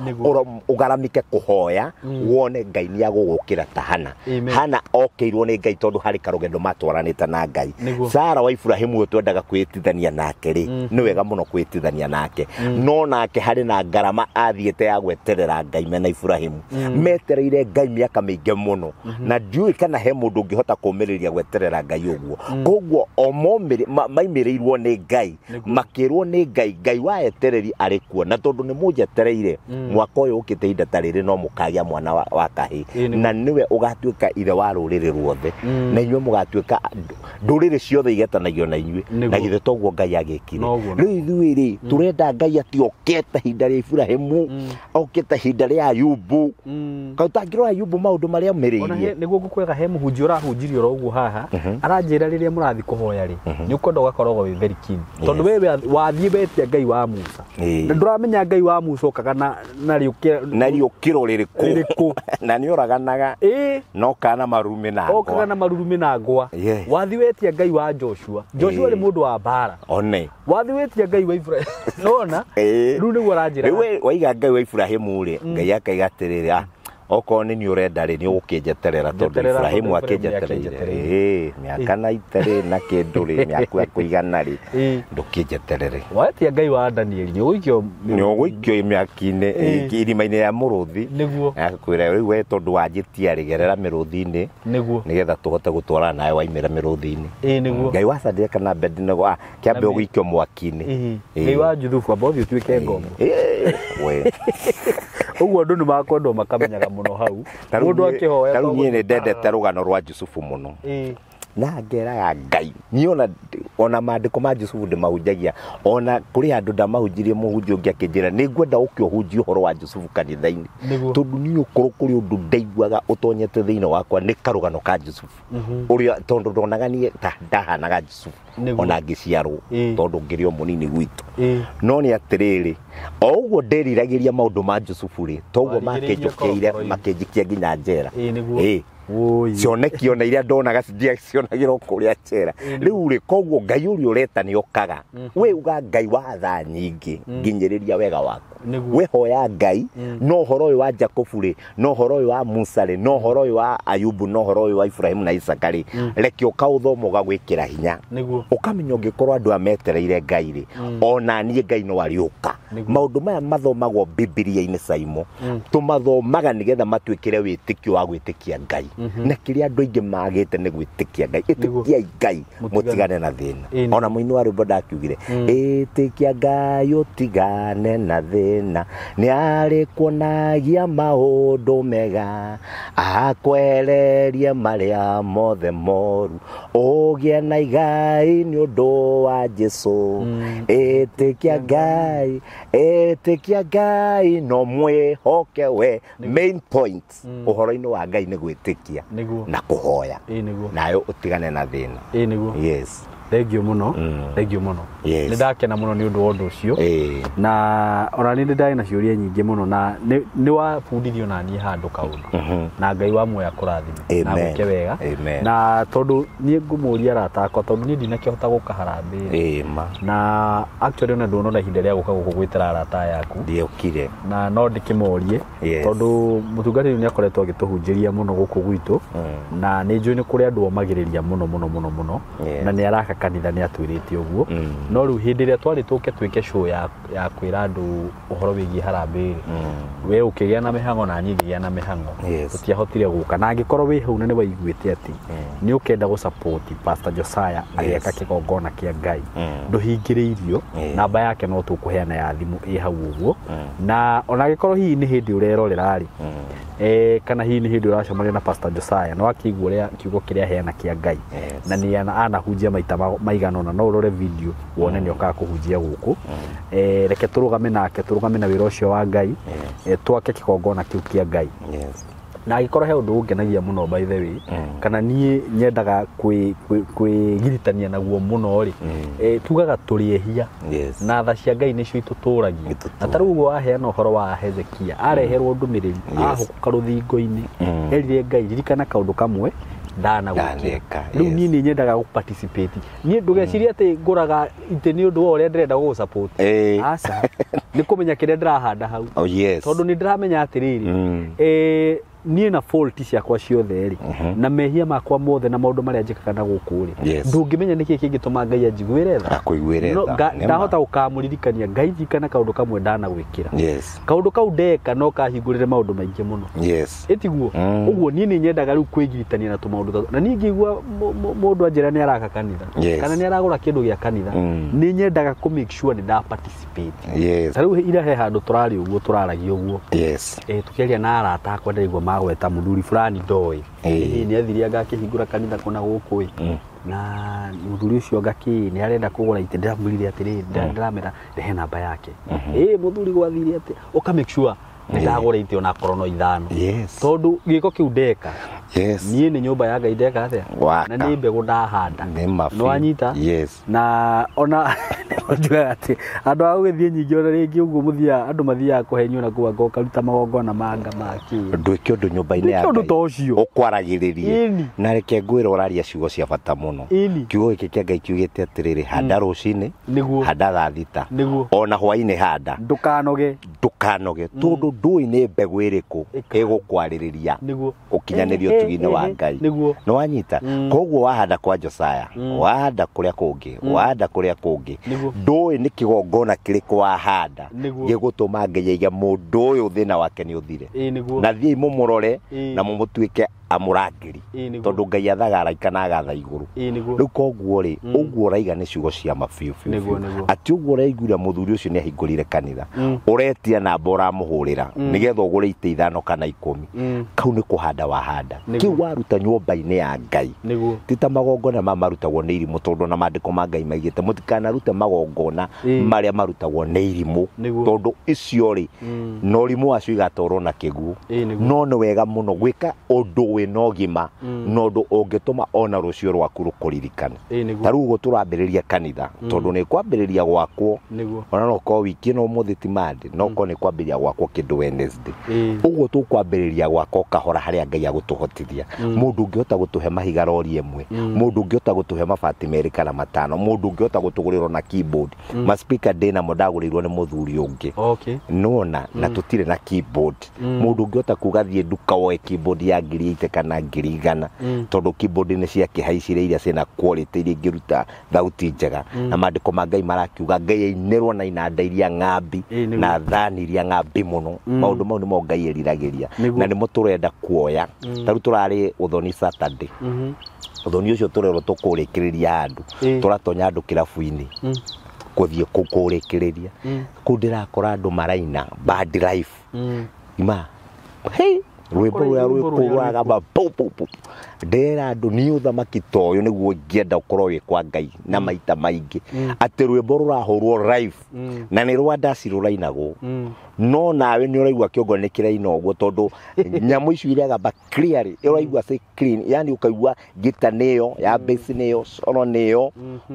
ũgaramike kũhoya wone Ngai nĩ agũgũkĩra ta Hana. Hana okĩirwo nĩ Ngai tondũ harĩ karũgendo matwaranĩte na Ngai. Sara wa Ibrahimu ũyũ twendaga kwĩtithania nake rĩ nĩ wega mũno kwĩtithania nake no nake harĩ na ngarama athiĩte ya gweterera Ngai mena Ibrahimu metereire Ngai mĩaka mĩingĩ mũno na ndiũĩ kana he mũndũ ũngĩhota kũũmĩrĩria gweterera Ngai ũguo koguo o maimĩrĩra maumĩrĩirwo nĩ Ngai, makĩrwo nĩ Ngai, Ngai wa etereri arĩ kuo, na tondũ nĩ mũnjetereire mwaka ũyũ ũkĩte ihinda ta rĩrĩ no mũkagĩa mwana wa kahĩĩ, na nĩwe ũgatuĩka ithe wa rũrĩrĩ ruothe, na inyuĩ mũgatuĩka ndũrĩrĩ ciothe igetanagio na inyuĩ, na githĩ toguo Ngai agĩkire. Rĩu ithuĩ rĩ tũrenda Ngai atĩ oke ta ihinda rĩa Ibrahimu, oke ta ihinda rĩa Ayubu. Kaĩ ũtangĩrora Ayubu maũndũ marĩa aumĩrĩirie? Nĩguo ngũkwĩra he mũhunjia ũrahunjirie oro ũguo haha, aranjĩra rĩrĩa mũrathiĩ kũhoya rĩ, nĩ ũkwenda ũgakoragwo wĩ very keen, tondũ we wathiĩ wetia Ngai wa Musa, na ndũramenya Ngai wa Musa okaga na na riũkĩro rĩrĩkũ, na nĩ oraganaga no kana marurumĩ na ngwa, okaga na marurumĩ na ngwa. Wathiĩ wetia Ngai wa Joshua, Joshua nĩ mũndũ wa mbara. One wathiĩ wetia Ngai wa Ibrahim, nona rĩu nĩguo aranjĩra. Rĩu waiga Ngai wa Ibrahimu rĩ, Ngai akaiga atĩrĩrĩ, okorwo nĩ niĩ ũrenda rĩ, nĩ ũgũkĩnjeterera, tondũ Ibrahimu akĩnjetereire mĩaka na itarĩ na kĩndũ rĩ, mĩaka ya kũigana rĩ, ndũkĩnjeterere. Wetia Ngai wa Danieli, nĩ ũgũikio, nĩ ũgũikio mĩaki-inĩ, irima-inĩ rĩa mũrũthi. Nĩguo akwĩra rĩu we tondũ wanjĩtia rĩ, gerera mĩrũthi-inĩ, nĩguo nĩgetha tũhote gũtwarana nawe waimĩra mĩrũthi-inĩ. Nĩguo Ngai wa Sadireka na Abednego kĩambe ũgũikio mwaki-inĩ. Ngai wa Juthubu, amba ũthiĩ ũtuĩke ngombo. We ũguo andũ nĩ makwendwo makamenyaga mũno hau mũndũ akĩhoya. Ta rĩu niĩ nĩ ndendete rũgano rwa Jusufu mũno, na ngeraga Ngai niĩ ona maandĩko ma Jusufu ndĩmahunjagia, ona kũrĩ handũ ndamahunjirie, mũhunjia ũngĩ akĩnjĩra nĩ ngwenda ũke ũhunjie ũhoro wa Jusufu kanitha-inĩ, tondũ niĩ ũkorwo kũrĩ ũndũ ndaiguaga ũtonyete thĩinĩ wakwa nĩ karũgano ka Jusufu, ũrĩa tondũ ndonaga niĩ ta ndahanaga Jusufu ona ngĩciarwo, tondũ ngĩrĩ o mũnini gwitũ. No nĩ atĩrĩrĩ, o ũguo nderiragĩria maũndũ ma Jusufu rĩ, toguo makĩnjũkĩire makĩnjikia nginya njera. Cioneki ona iria ndonaga ndiacionagĩra kũrĩa njera. Rĩu rĩ, koguo Ngai ũrĩa ũreta nĩ okaga. We uga Ngai wa tha nyingĩ, nginyĩrĩria wega waku. We hoya Ngai, no ũhoro ũyũ wa Jakubu rĩ, no ũhoro ũyũ wa Musa rĩ, no ũhoro ũyũ wa Ayubu, no ũhoro ũyũ wa Ibrahimu na Isaka rĩ, reke ũkaũthoma ũgagwĩkĩra hinya, ũkamenya ũngĩkorwo andũ aya metereire Ngai rĩ, ona niĩ Ngai no arĩũka. Maũndũ maya mathomagwo Bibilia-inĩ, Saimo, tũmathomaga nĩgetha matwĩkĩre wĩtĩkio wa gwĩtĩkia Ngai, na kĩrĩa andũ aingĩ magĩte nĩ gwĩtĩkia Ngai. Ĩtĩkiai Ngai mũtigane na thĩna. Ona mũini wa rwĩmbo ndakiugire, ĩtĩkia Ngai ũtigane na thĩna, nĩ arĩkuonagia maũndũ mega, akwehererie marĩa mothe moru, ũgĩe na igai nĩ ũndũ wa Jesũ. Ĩtĩkia Ngai, ĩtĩkia Ngai, no mwĩhoke we. Main point ũhoro-inĩ wa Ngai nĩ gwĩtĩkia na kũhoya, nayo ũtigane na thĩna. Nĩguo. Yes. Thengiũ mũno, thengiũ mũno. Nĩ ndakena mũno nĩ ũndũ wa ũndũ ũcio, na ona nĩ ndarĩ na ciũria nyingĩ mũno, na nĩ wabundithio na niĩ handũ kaũndũ, na Ngai wa muoyo akũrathime na gwĩke wega. Na tondũ niĩ ngũmũria arata akwa, tondũ niĩ ndinakĩhota gũka harambĩ, na actually ona ndũnona ihinda rĩa gũka gũkũ gwĩtĩra arata aya aku. Ndiokire. Na no ndĩkĩmorie, tondũ mũtungatĩri nĩ akoretwo agĩtũhunjĩria mũno gũkũ gwitũ, na nĩ njũĩ nĩ kũrĩ andũ omagĩrĩria mũno mũno mũno mũno, na nĩ araka kanitha, nĩ atwĩrĩte ũguo. No rĩu hĩndĩ ĩrĩa twarĩ tũke twĩke show ya kwĩra andũ ũhoro wĩgiĩ harambĩ rĩ, we ũkĩgĩa na mĩhang'o na niĩ ngĩgĩa na mĩhang'o, tũtiahotire gũka. Na angĩkorwo wĩ hau na nĩ waiguĩte atĩ nĩ ũkenda gũ support Pastor Josiah agĩaka kĩgongona kĩa Ngai, ndũhingĩrĩirio, namba yake no tũkũheana ya thimũ ĩ hau ũguo. Na ona angĩkorwo hihi nĩ hĩndĩ ũrerorera rĩ, kana hihi nĩ hĩndĩ ũracemania na Pastor Josiah, no akĩigua ũrĩa kiugo kĩrĩa aheana kĩa Ngai, na nĩ anahunjia maita maigana ũna, no ũrore video wone nĩ okaga kũhunjia gũkũ. Reke tũrũgame nake, tũrũgame na wĩra ũcio wa Ngai, twake kĩgongona kĩu kĩa Ngai. Na angĩkorwo he ũndũ ũngenagia mũno, by the way, kana niĩ nyendaga kwĩgiritania naguo mũno rĩ, tugaga tũrĩ ehia, na tha cia Ngai nĩcio itũtũragia. Na ta rĩu ũguo waheana ũhoro wa Hezekia, areherwo ndũmĩrĩri, ahũka rũthingo-inĩ, erire Ngai, ririkana kaũndũ kamwe ndanagwĩkĩra. Rĩu niĩ nĩ nyendaga gũ participate. Niĩ ndũgecirie atĩ ngũraga itĩ nĩ ũndũ wa ũrĩa ndĩrenda gũgũ support, aca, nĩ kũmenya kĩrĩa ndĩrahanda hau. Oh, yes. Tondũ nĩ ndĩramenya atĩrĩrĩ, Niĩ na fault ciakwa ciothe rĩ, na mehia makwa mothe na maũndũ marĩa njĩkaga na gũkũ rĩ, Yes. ndũngĩmenya nĩkĩ kĩngĩtũma Ngai anjiguĩre tha. Akũiguĩre No, tha. Nĩ ma. ndahota gũkamũririkania Ngai njikana kaũndũ kamwe ndanagwĩkĩra. Yes. Kaũndũ kau ndeka no kahingũrĩre maũndũ maingĩ mũno. Yes. Ĩtiguo? Ũguo niĩ nĩ nyendaga rĩu kwĩgiritania na tũmaũndũ ta na niĩ ngĩigua mũndũ anjĩra nĩ araka kanitha Yes. kana nĩ aragũra kĩndũ gĩa kanitha, nĩ nyendaga kũ make sure nĩ nda participate. Yes. Ta rĩu ira he handũ tũrarĩ ũguo, tũraragia ũguo, Yes. Tukiaria na arata akwa, ndĩraigua magweta mũthuri fulani ndoĩ. Eh. Nĩ athire anga akĩhingũra kanitha kũna gũkũ ĩ, na mũthuri ũcio anga kĩ nĩ arenda kũgũra itĩ. Ndĩramwĩrire atĩrĩrĩ, ndĩramera rehe namba yake. Mũthuri gwathire atĩ ũka make sure nĩ ndagũra itĩ onakorwo no 5. Yes. Tondũ gĩko kĩu ndeka, Yes. niĩ nĩ nyũmba ya Ngai ndeka atĩa? Waka. Na nĩ mbegũ ndahanda. Nĩ ma Nĩ wanyita? Yes. Na ona njugaga atĩ andũ a gũgĩthiĩ nyingĩ, ona rĩngĩ ũguo mũthiaga, andũ mathiaga kũhenio na kũu anga ũkaruta magongona manga makĩ. Ndwĩke ũndũ nyũmba-inĩ ya Ndwĩke ũndũ Ngai. ta ũcio. Ũkwaragĩrĩrie. Ĩni. Na reke ngwĩre, ũraria ciugo cia bata mũno. Ĩni. Kiugo gĩkĩ kĩa Ngai kiugĩte atĩrĩrĩ, handa rũcinĩ, Nĩguo. handa thaa 6, Nĩguo. ona hwainĩ handa, Ndũkanoge. Ndũkanoge, tondũ ndũĩ nĩ mbegũ ĩrĩkũ Ĩka. ĩgũkwarĩrĩria Nĩguo. ũkinyanĩrio ũtugi-inĩ wa Ngai. Nĩguo. Nĩ wanyita? Koguo wahanda kwa Josiah, wahanda kũrĩa kũngĩ, wahanda kũrĩa kũngĩ, Nĩguo. ndũĩ nĩ kĩgongona kĩrĩkũ wahanda Nĩguo. gĩgũtũma Ngai aige mũndũ ũyũ thĩna wake nĩ ũthire. Ĩĩ nĩguo. Na thiĩi mũmũrore Ĩĩ. na mũmũtuĩke amũrangĩri, Ĩĩ nĩguo. tondũ Ngai athaga araika na agatha igũrũ. Ĩĩ nĩguo. Rĩu koguo rĩ, ũguo ũraiga nĩ ciugo cia ma biũ biũ Nĩguo, biũ. nĩguo. Atĩ ũguo ũraiguire mũthuri ũcio nĩ ahingũrire kanitha, ũretia namba ũramũhũrĩra nĩgetha ũgũre itĩ 5 kana 10, kau nĩ kũhanda wahanda. Nĩguo. Kĩu waruta nyũmba-inĩ ya Ngai Nĩguo. ti ta magongona ma marutagwo nĩ irimũ, tondũ na maandĩko ma Ngai maigĩte mũtikanarute magongona Ĩĩ. marĩa marutagwo nĩ irimũ, Nĩguo. tondũ icio rĩ, na ũrimũ wacio igatwarwo na kĩguũ. Ĩĩ nĩguo. No nĩ wega mũno gwĩka ũndũ wĩna ũgima na ũndũ ũngĩtũma ona rũciũ rwaku rũkũririkane. Ĩĩ nĩguo. Ta rĩu ũguo tũrambĩrĩria kanitha, tondũ nĩ kwambĩrĩria gwakwo, Nĩguo. ona no korwo wiki ĩno ũmũthĩ ti Monday, no korwo nĩ kwambĩrĩria gwakwo kĩndũ Wednesday, Ĩĩ. ũguo tũkwambĩrĩria gwaka o kahora harĩa Ngai agũtũhotithia. Mũndũ ũngĩhota gũtũhe mahiga rori 1, mũndũ ũngĩhota gũtũhe mabati 2 kana 5, mũndũ ũngĩhota gũtũgũrĩra na keyboard, ma speaker ndĩnamo ndagũrĩirwo nĩ mũthuri ũngĩ. Okay. Nona na tũtirĩ na keyboard. Mũndũ ũngĩhota kuga thiĩ nduka woe keyboard ya 80,000 kana 100,000, tondũ keyboard nĩ ciakĩhaicire iria ciĩna quality iria ingĩruta thauti njega. Na maandĩko ma Ngai marakiuga Ngai ainĩrwo na inanda iria ng'ambi Ĩĩ, nĩguo. na thani iria ng'ambi mũno. Maũndũ mau nĩmo Ngai eriragĩria Nĩguo. na nĩmo tũrenda kuoya. Ta rĩu tũrarĩ ũthoni Saturday, ũthoni ũcio tũrerwo tũkũrĩkĩrĩria handũ, Ĩĩ. tũratonya andũ kĩrabu-inĩ kũthiĩ kũrĩkĩrĩria kũu, ndĩrakora andũ maraina bad life ima hey, rwĩmbo rũrĩa Rwĩmbo rũrĩa rwĩkũragamba pau pau pau. Ndĩrera andũ niĩ ũthamaki ta ũyũ nĩguo ingĩenda ũkorwo wĩ kwa Ngai na maita maingĩ, atĩ rwĩmbo rũrahũrwo live na nĩ rwa ndaci rũrainagwo, no nawe nĩ ũraigua kĩongo nĩ kĩraina ũguo, tondũ nyamũ icio iragamba clearly, ũraigua say clean, yani ũkaigua gita nĩyo ya bass, nĩyo solo, nĩyo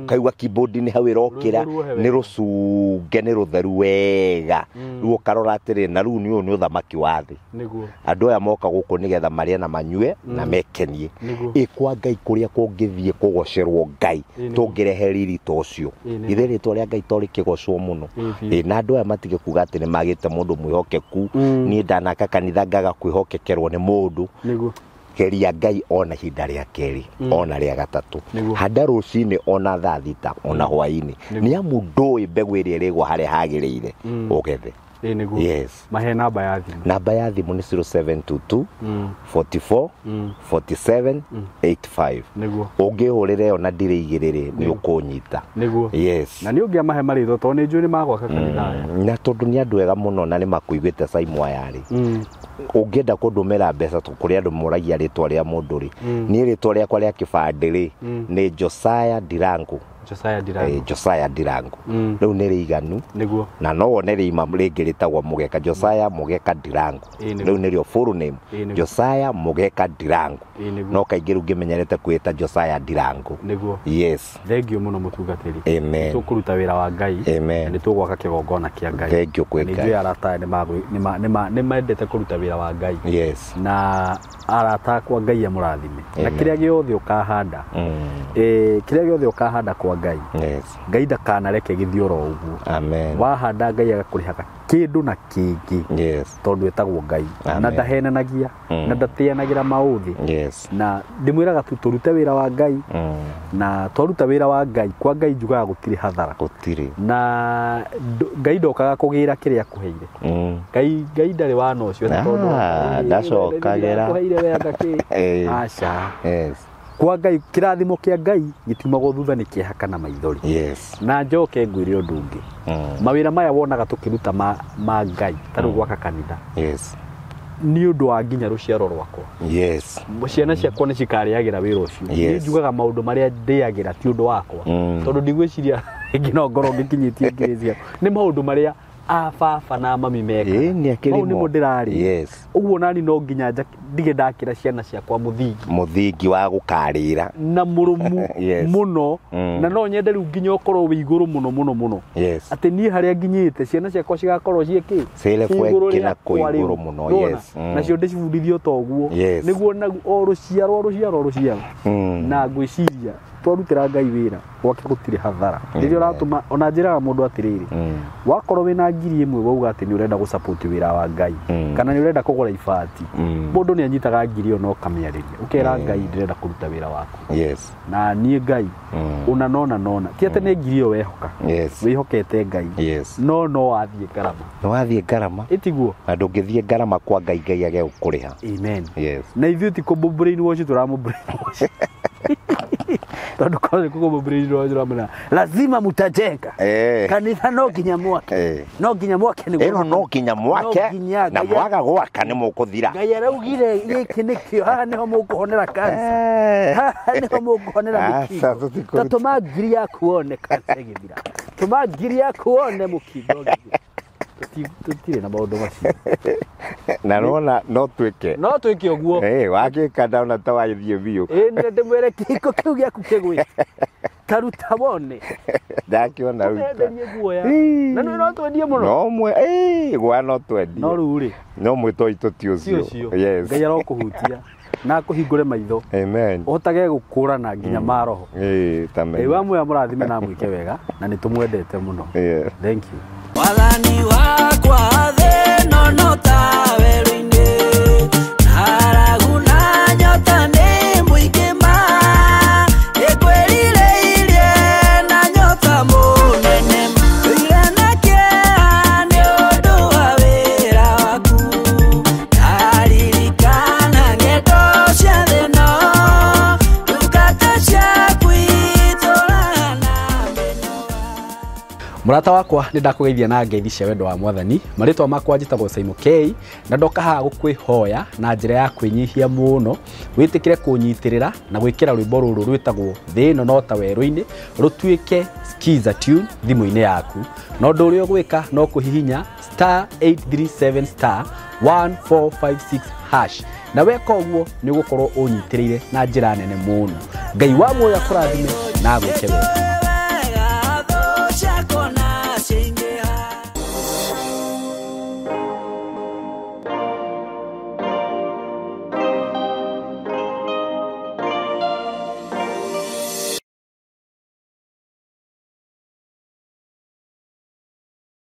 ũkaigua keyboard nĩ hau ĩrokĩra. Rwĩmbo ruohe Nĩ wega. rũcunge, nĩ rũtheru wega. Rĩu ũkarora atĩrĩ, na rĩu nĩ ũyũ nĩ ũthamaki wa thĩ. Nĩguo. Andũ aya moka gũkũ nĩgetha marĩe na manyue na mekenie. Nĩguo. Ĩ kwa Ngai kũrĩa kũngĩthiĩ kũgocerwo Ngai, Ĩ, nĩguo. tũngĩrehe riri ta ũcio, Ĩ, nĩguo. ithe rĩtwa rĩa Ngai to rĩkĩgocwo mũno. Ĩ, biũ. Ĩ, na andũ aya matige kuga atĩ nĩ magĩte mũndũ mwĩhokeku. Niĩ ndanaka kanitha ngaga kwĩhokekerwo nĩ mũndũ. Nĩguo. Geria Ngai ona ihinda rĩa kerĩ, ona rĩa gatatũ. Nĩguo. Handa rũcinĩ, ona thaa 6, ona hwainĩ, nĩ amu ndũĩ mbegũ ĩrĩa ĩrĩgwa harĩa hagĩrĩire ũgethe. Ĩĩ nĩguo. Yes. Mahe namba ya thimũ. Namba ya thimũ nĩ 0722 44 47 85. Nĩguo. Ũngĩhũrĩra ĩyo na ndirĩ igĩrĩ rĩ, nĩ ũkũnyita. Nĩguo. Yes. Na nĩ ũngĩamahe marĩtwa, tondũ nĩ njũĩ nĩ magwaka kanitha aya. Na tondũ nĩ andũ ega mũno na nĩ makũiguĩte Saimo aya rĩ, ũngĩenda kũndũmĩra mbeca, kũrĩ andũ moragia rĩtwa rĩa mũndũ rĩ, niĩ rĩtwa rĩakwa rĩa kĩbandĩ rĩ nĩ Josiah Ndirangu. Josiah Ndirangu. Josiah Ndirangu. Rĩu nĩ rĩiganu. Nĩguo. Na no wone rĩima rĩngĩ rĩtagwo Mũgeka, Josiah Mũgeka Ndirangu. Ĩĩ, nĩguo. Rĩu nĩrĩo full name. Ĩĩ, nĩguo. Josiah Mũgeka Ndirangu. Ĩĩ, nĩguo. No kaingĩ rĩu ngĩmenyerete kwĩta Josiah Ndirangu. Nĩguo. Yes. Thank you mũno, mũtungatĩri. Amen. Tũkũruta wĩra wa Ngai. Amen. Na nĩ tũgwaka kĩgongona kĩa Ngai. Thank you kwĩ Nĩ Ngai. njũĩ arata aya nĩ mendete kũruta wĩra wa Ngai. Yes. Na arata akwa, Ngai amũrathime na Amen. kĩrĩa gĩothe ũkahanda, kĩrĩa gĩothe ũkahanda kwa kwa Ngai. Yes. Ngai ndakanareke gĩthiĩ oro ũguo. Amen. Wahanda Ngai agakũrĩhaga kĩndũ na kĩngĩ. Yes. Tondũ etagwo Ngai. Amen. Na ndahenanagia, na ndateanagĩra maũthĩ. Yes. Na ndĩmwĩraga tu tũrute wĩra wa Ngai. Na twaruta wĩra wa Ngai, kwa Ngai njugaga gũtirĩ hathara. Gũtirĩ. Na Ngai ndokaga kũgĩra kĩrĩa akũheire. Ngai ndarĩ wana ũcio atĩ tondũ Ndacokagĩra. akũheire we anga kĩ. Aca. Yes. Kwa Ngai kĩrathimo kĩa Ngai gĩtiumagwo thutha nĩ kĩeha kana maithori. Yes. Na njoke ngwĩre ũndũ ũngĩ. Mawĩra maya wonaga tũkĩruta ma Ngai ta rĩu gwaka kanitha. Yes. Nĩ ũndũ wa nginya rũciaro rwakwa. Yes. Ciana ciakwa nĩ cikarĩagĩra wĩra ũcio. Yes. Niĩ njugaga maũndũ marĩa ndĩagĩra ti ũndũ wakwa. Tondũ ndigwĩciria rĩngĩ no ngorwo ngĩkinyĩtie ngiri ciakwa. Nĩ maũndũ marĩa a baba na mami mekaga. Ĩĩ, nĩ akĩrĩ Mau nĩmo mo. ndĩrarĩa. Yes. Ũguo nani no nginya ndige ndakĩra ciana ciakwa mũthingi. Mũthingi wa gũkarĩra. Na mũrũmu Yes. mũno. Na no nyende rĩu nginya ũkorwo wĩ igũrũ mũno mũno mũno. Yes. Atĩ niĩ harĩa nginyĩte ciana ciakwa cigakorwo ciĩ kĩ? Ciĩ level Ciĩ igũrũ ĩngĩ na rĩakwa kũu rĩu. igũrũ mũno, Nĩwona? yes. Nacio ndĩcibundithie o ta ũguo. Yes. Nĩguo naguo o rũciaro rũciaro rũciaro. Na ngwĩciria twarutĩra Ngai wĩra gwake gũtirĩ hathara. Rĩrĩa ũratũma ona njĩraga mũndũ atĩrĩrĩ, wakorwo wĩna 1,000 wauga atĩ nĩ ũrenda gũsupport wĩra wa Ngai kana nĩ ũrenda kũgũra ibati, mũndũ nĩ anyitaga 1,000 ĩyo na ũkamĩarĩria ũkera Ngai ndĩrenda kũruta wĩra waku. Yes. Na niĩ Ngai ũna nona nona ti atĩ nĩ 1,000 ĩyo wehoka. Yes. Wĩhokete Ngai. Yes. No no wathiĩ ngarama. No wathiĩ ngarama. Ĩtiguo. Na ndũngĩthiĩ ngarama kwa Ngai Ngai age gũkũrĩha. Amen. Yes. Na ithuĩ ti kũmũ brainwash tũramũ brainwash. Tondũ korwo nĩ kũmũ brainwash tũramwĩra lazima mutajenga. Kanitha no nginya mwake. No nginya mwake nĩguo. Ĩno no nginya mwake. Na mwaga gwaka nĩ mũkũthira. Ngai araugire gĩkĩ nĩkĩo haha nĩho mũkũhonera cancer. Haha nĩho mũkũhonera mũkingo. Ta tũma 1,000 yaku wone cancer ĩgĩthira. Tũma 1,000 yaku wone mũkingo ũgĩthira. Tũtirĩ na maũndũ macio. Na nona no twĩke. No twĩke ũguo. Wagĩka ndona ta wathiĩ biũ. Ĩĩ ndĩmwĩre kĩhiko kĩu gĩaku kĩgwĩte. Taruta wone. Ndakĩona ruta. Tũmenderie guoya. Na nĩ no twendie mũno. No mwe, guoya no twendie. No rĩu rĩ. No mwĩto witũ ti ũcio. Yes. Ngai arokũhutia na akũhingũre maitho. Amen. Ũhotage gũkũrana nginya maroho. Ta Ngai wa muoyo amũrathime na amwĩke wega na nĩ tũmwendete mũno. Thank you. Wathani wakwa thĩ no no ta werũ-inĩ, ng'aragu na nyota nĩ mũingĩ ma, ĩkwĩrirĩirie na nyota mũnene, ndũire na kĩeha nĩ ũndũ wa wĩra waku, ndaririkana ng'endo cia thĩ ĩno, ndungata ciaku itũũraga na mĩnoga. Mũrata wakwa nĩ ndakũgeithia na ngeithi cia wendo wa Mwathani. Marĩtwa makwa njĩtagwo Simon K na ndoka haha gũkwĩhoya na njĩra ya kwĩnyihia mũno wĩtĩkĩre kũnyitĩrĩra na gwĩkĩra rwĩmbo rũrũ rwĩtagwo Thĩ ĩno no ta werũ-inĩ rũtuĩke skiza tune thimũ-inĩ yaku. Na ũndũ ũrĩa ũgwĩka no kũhihinya *837 *1456# na weka ũguo nĩ ũgũkorwo ũnyitĩrĩire na njĩra nene mũno. Ngai wa muoyo akũrathime na agwĩke wega.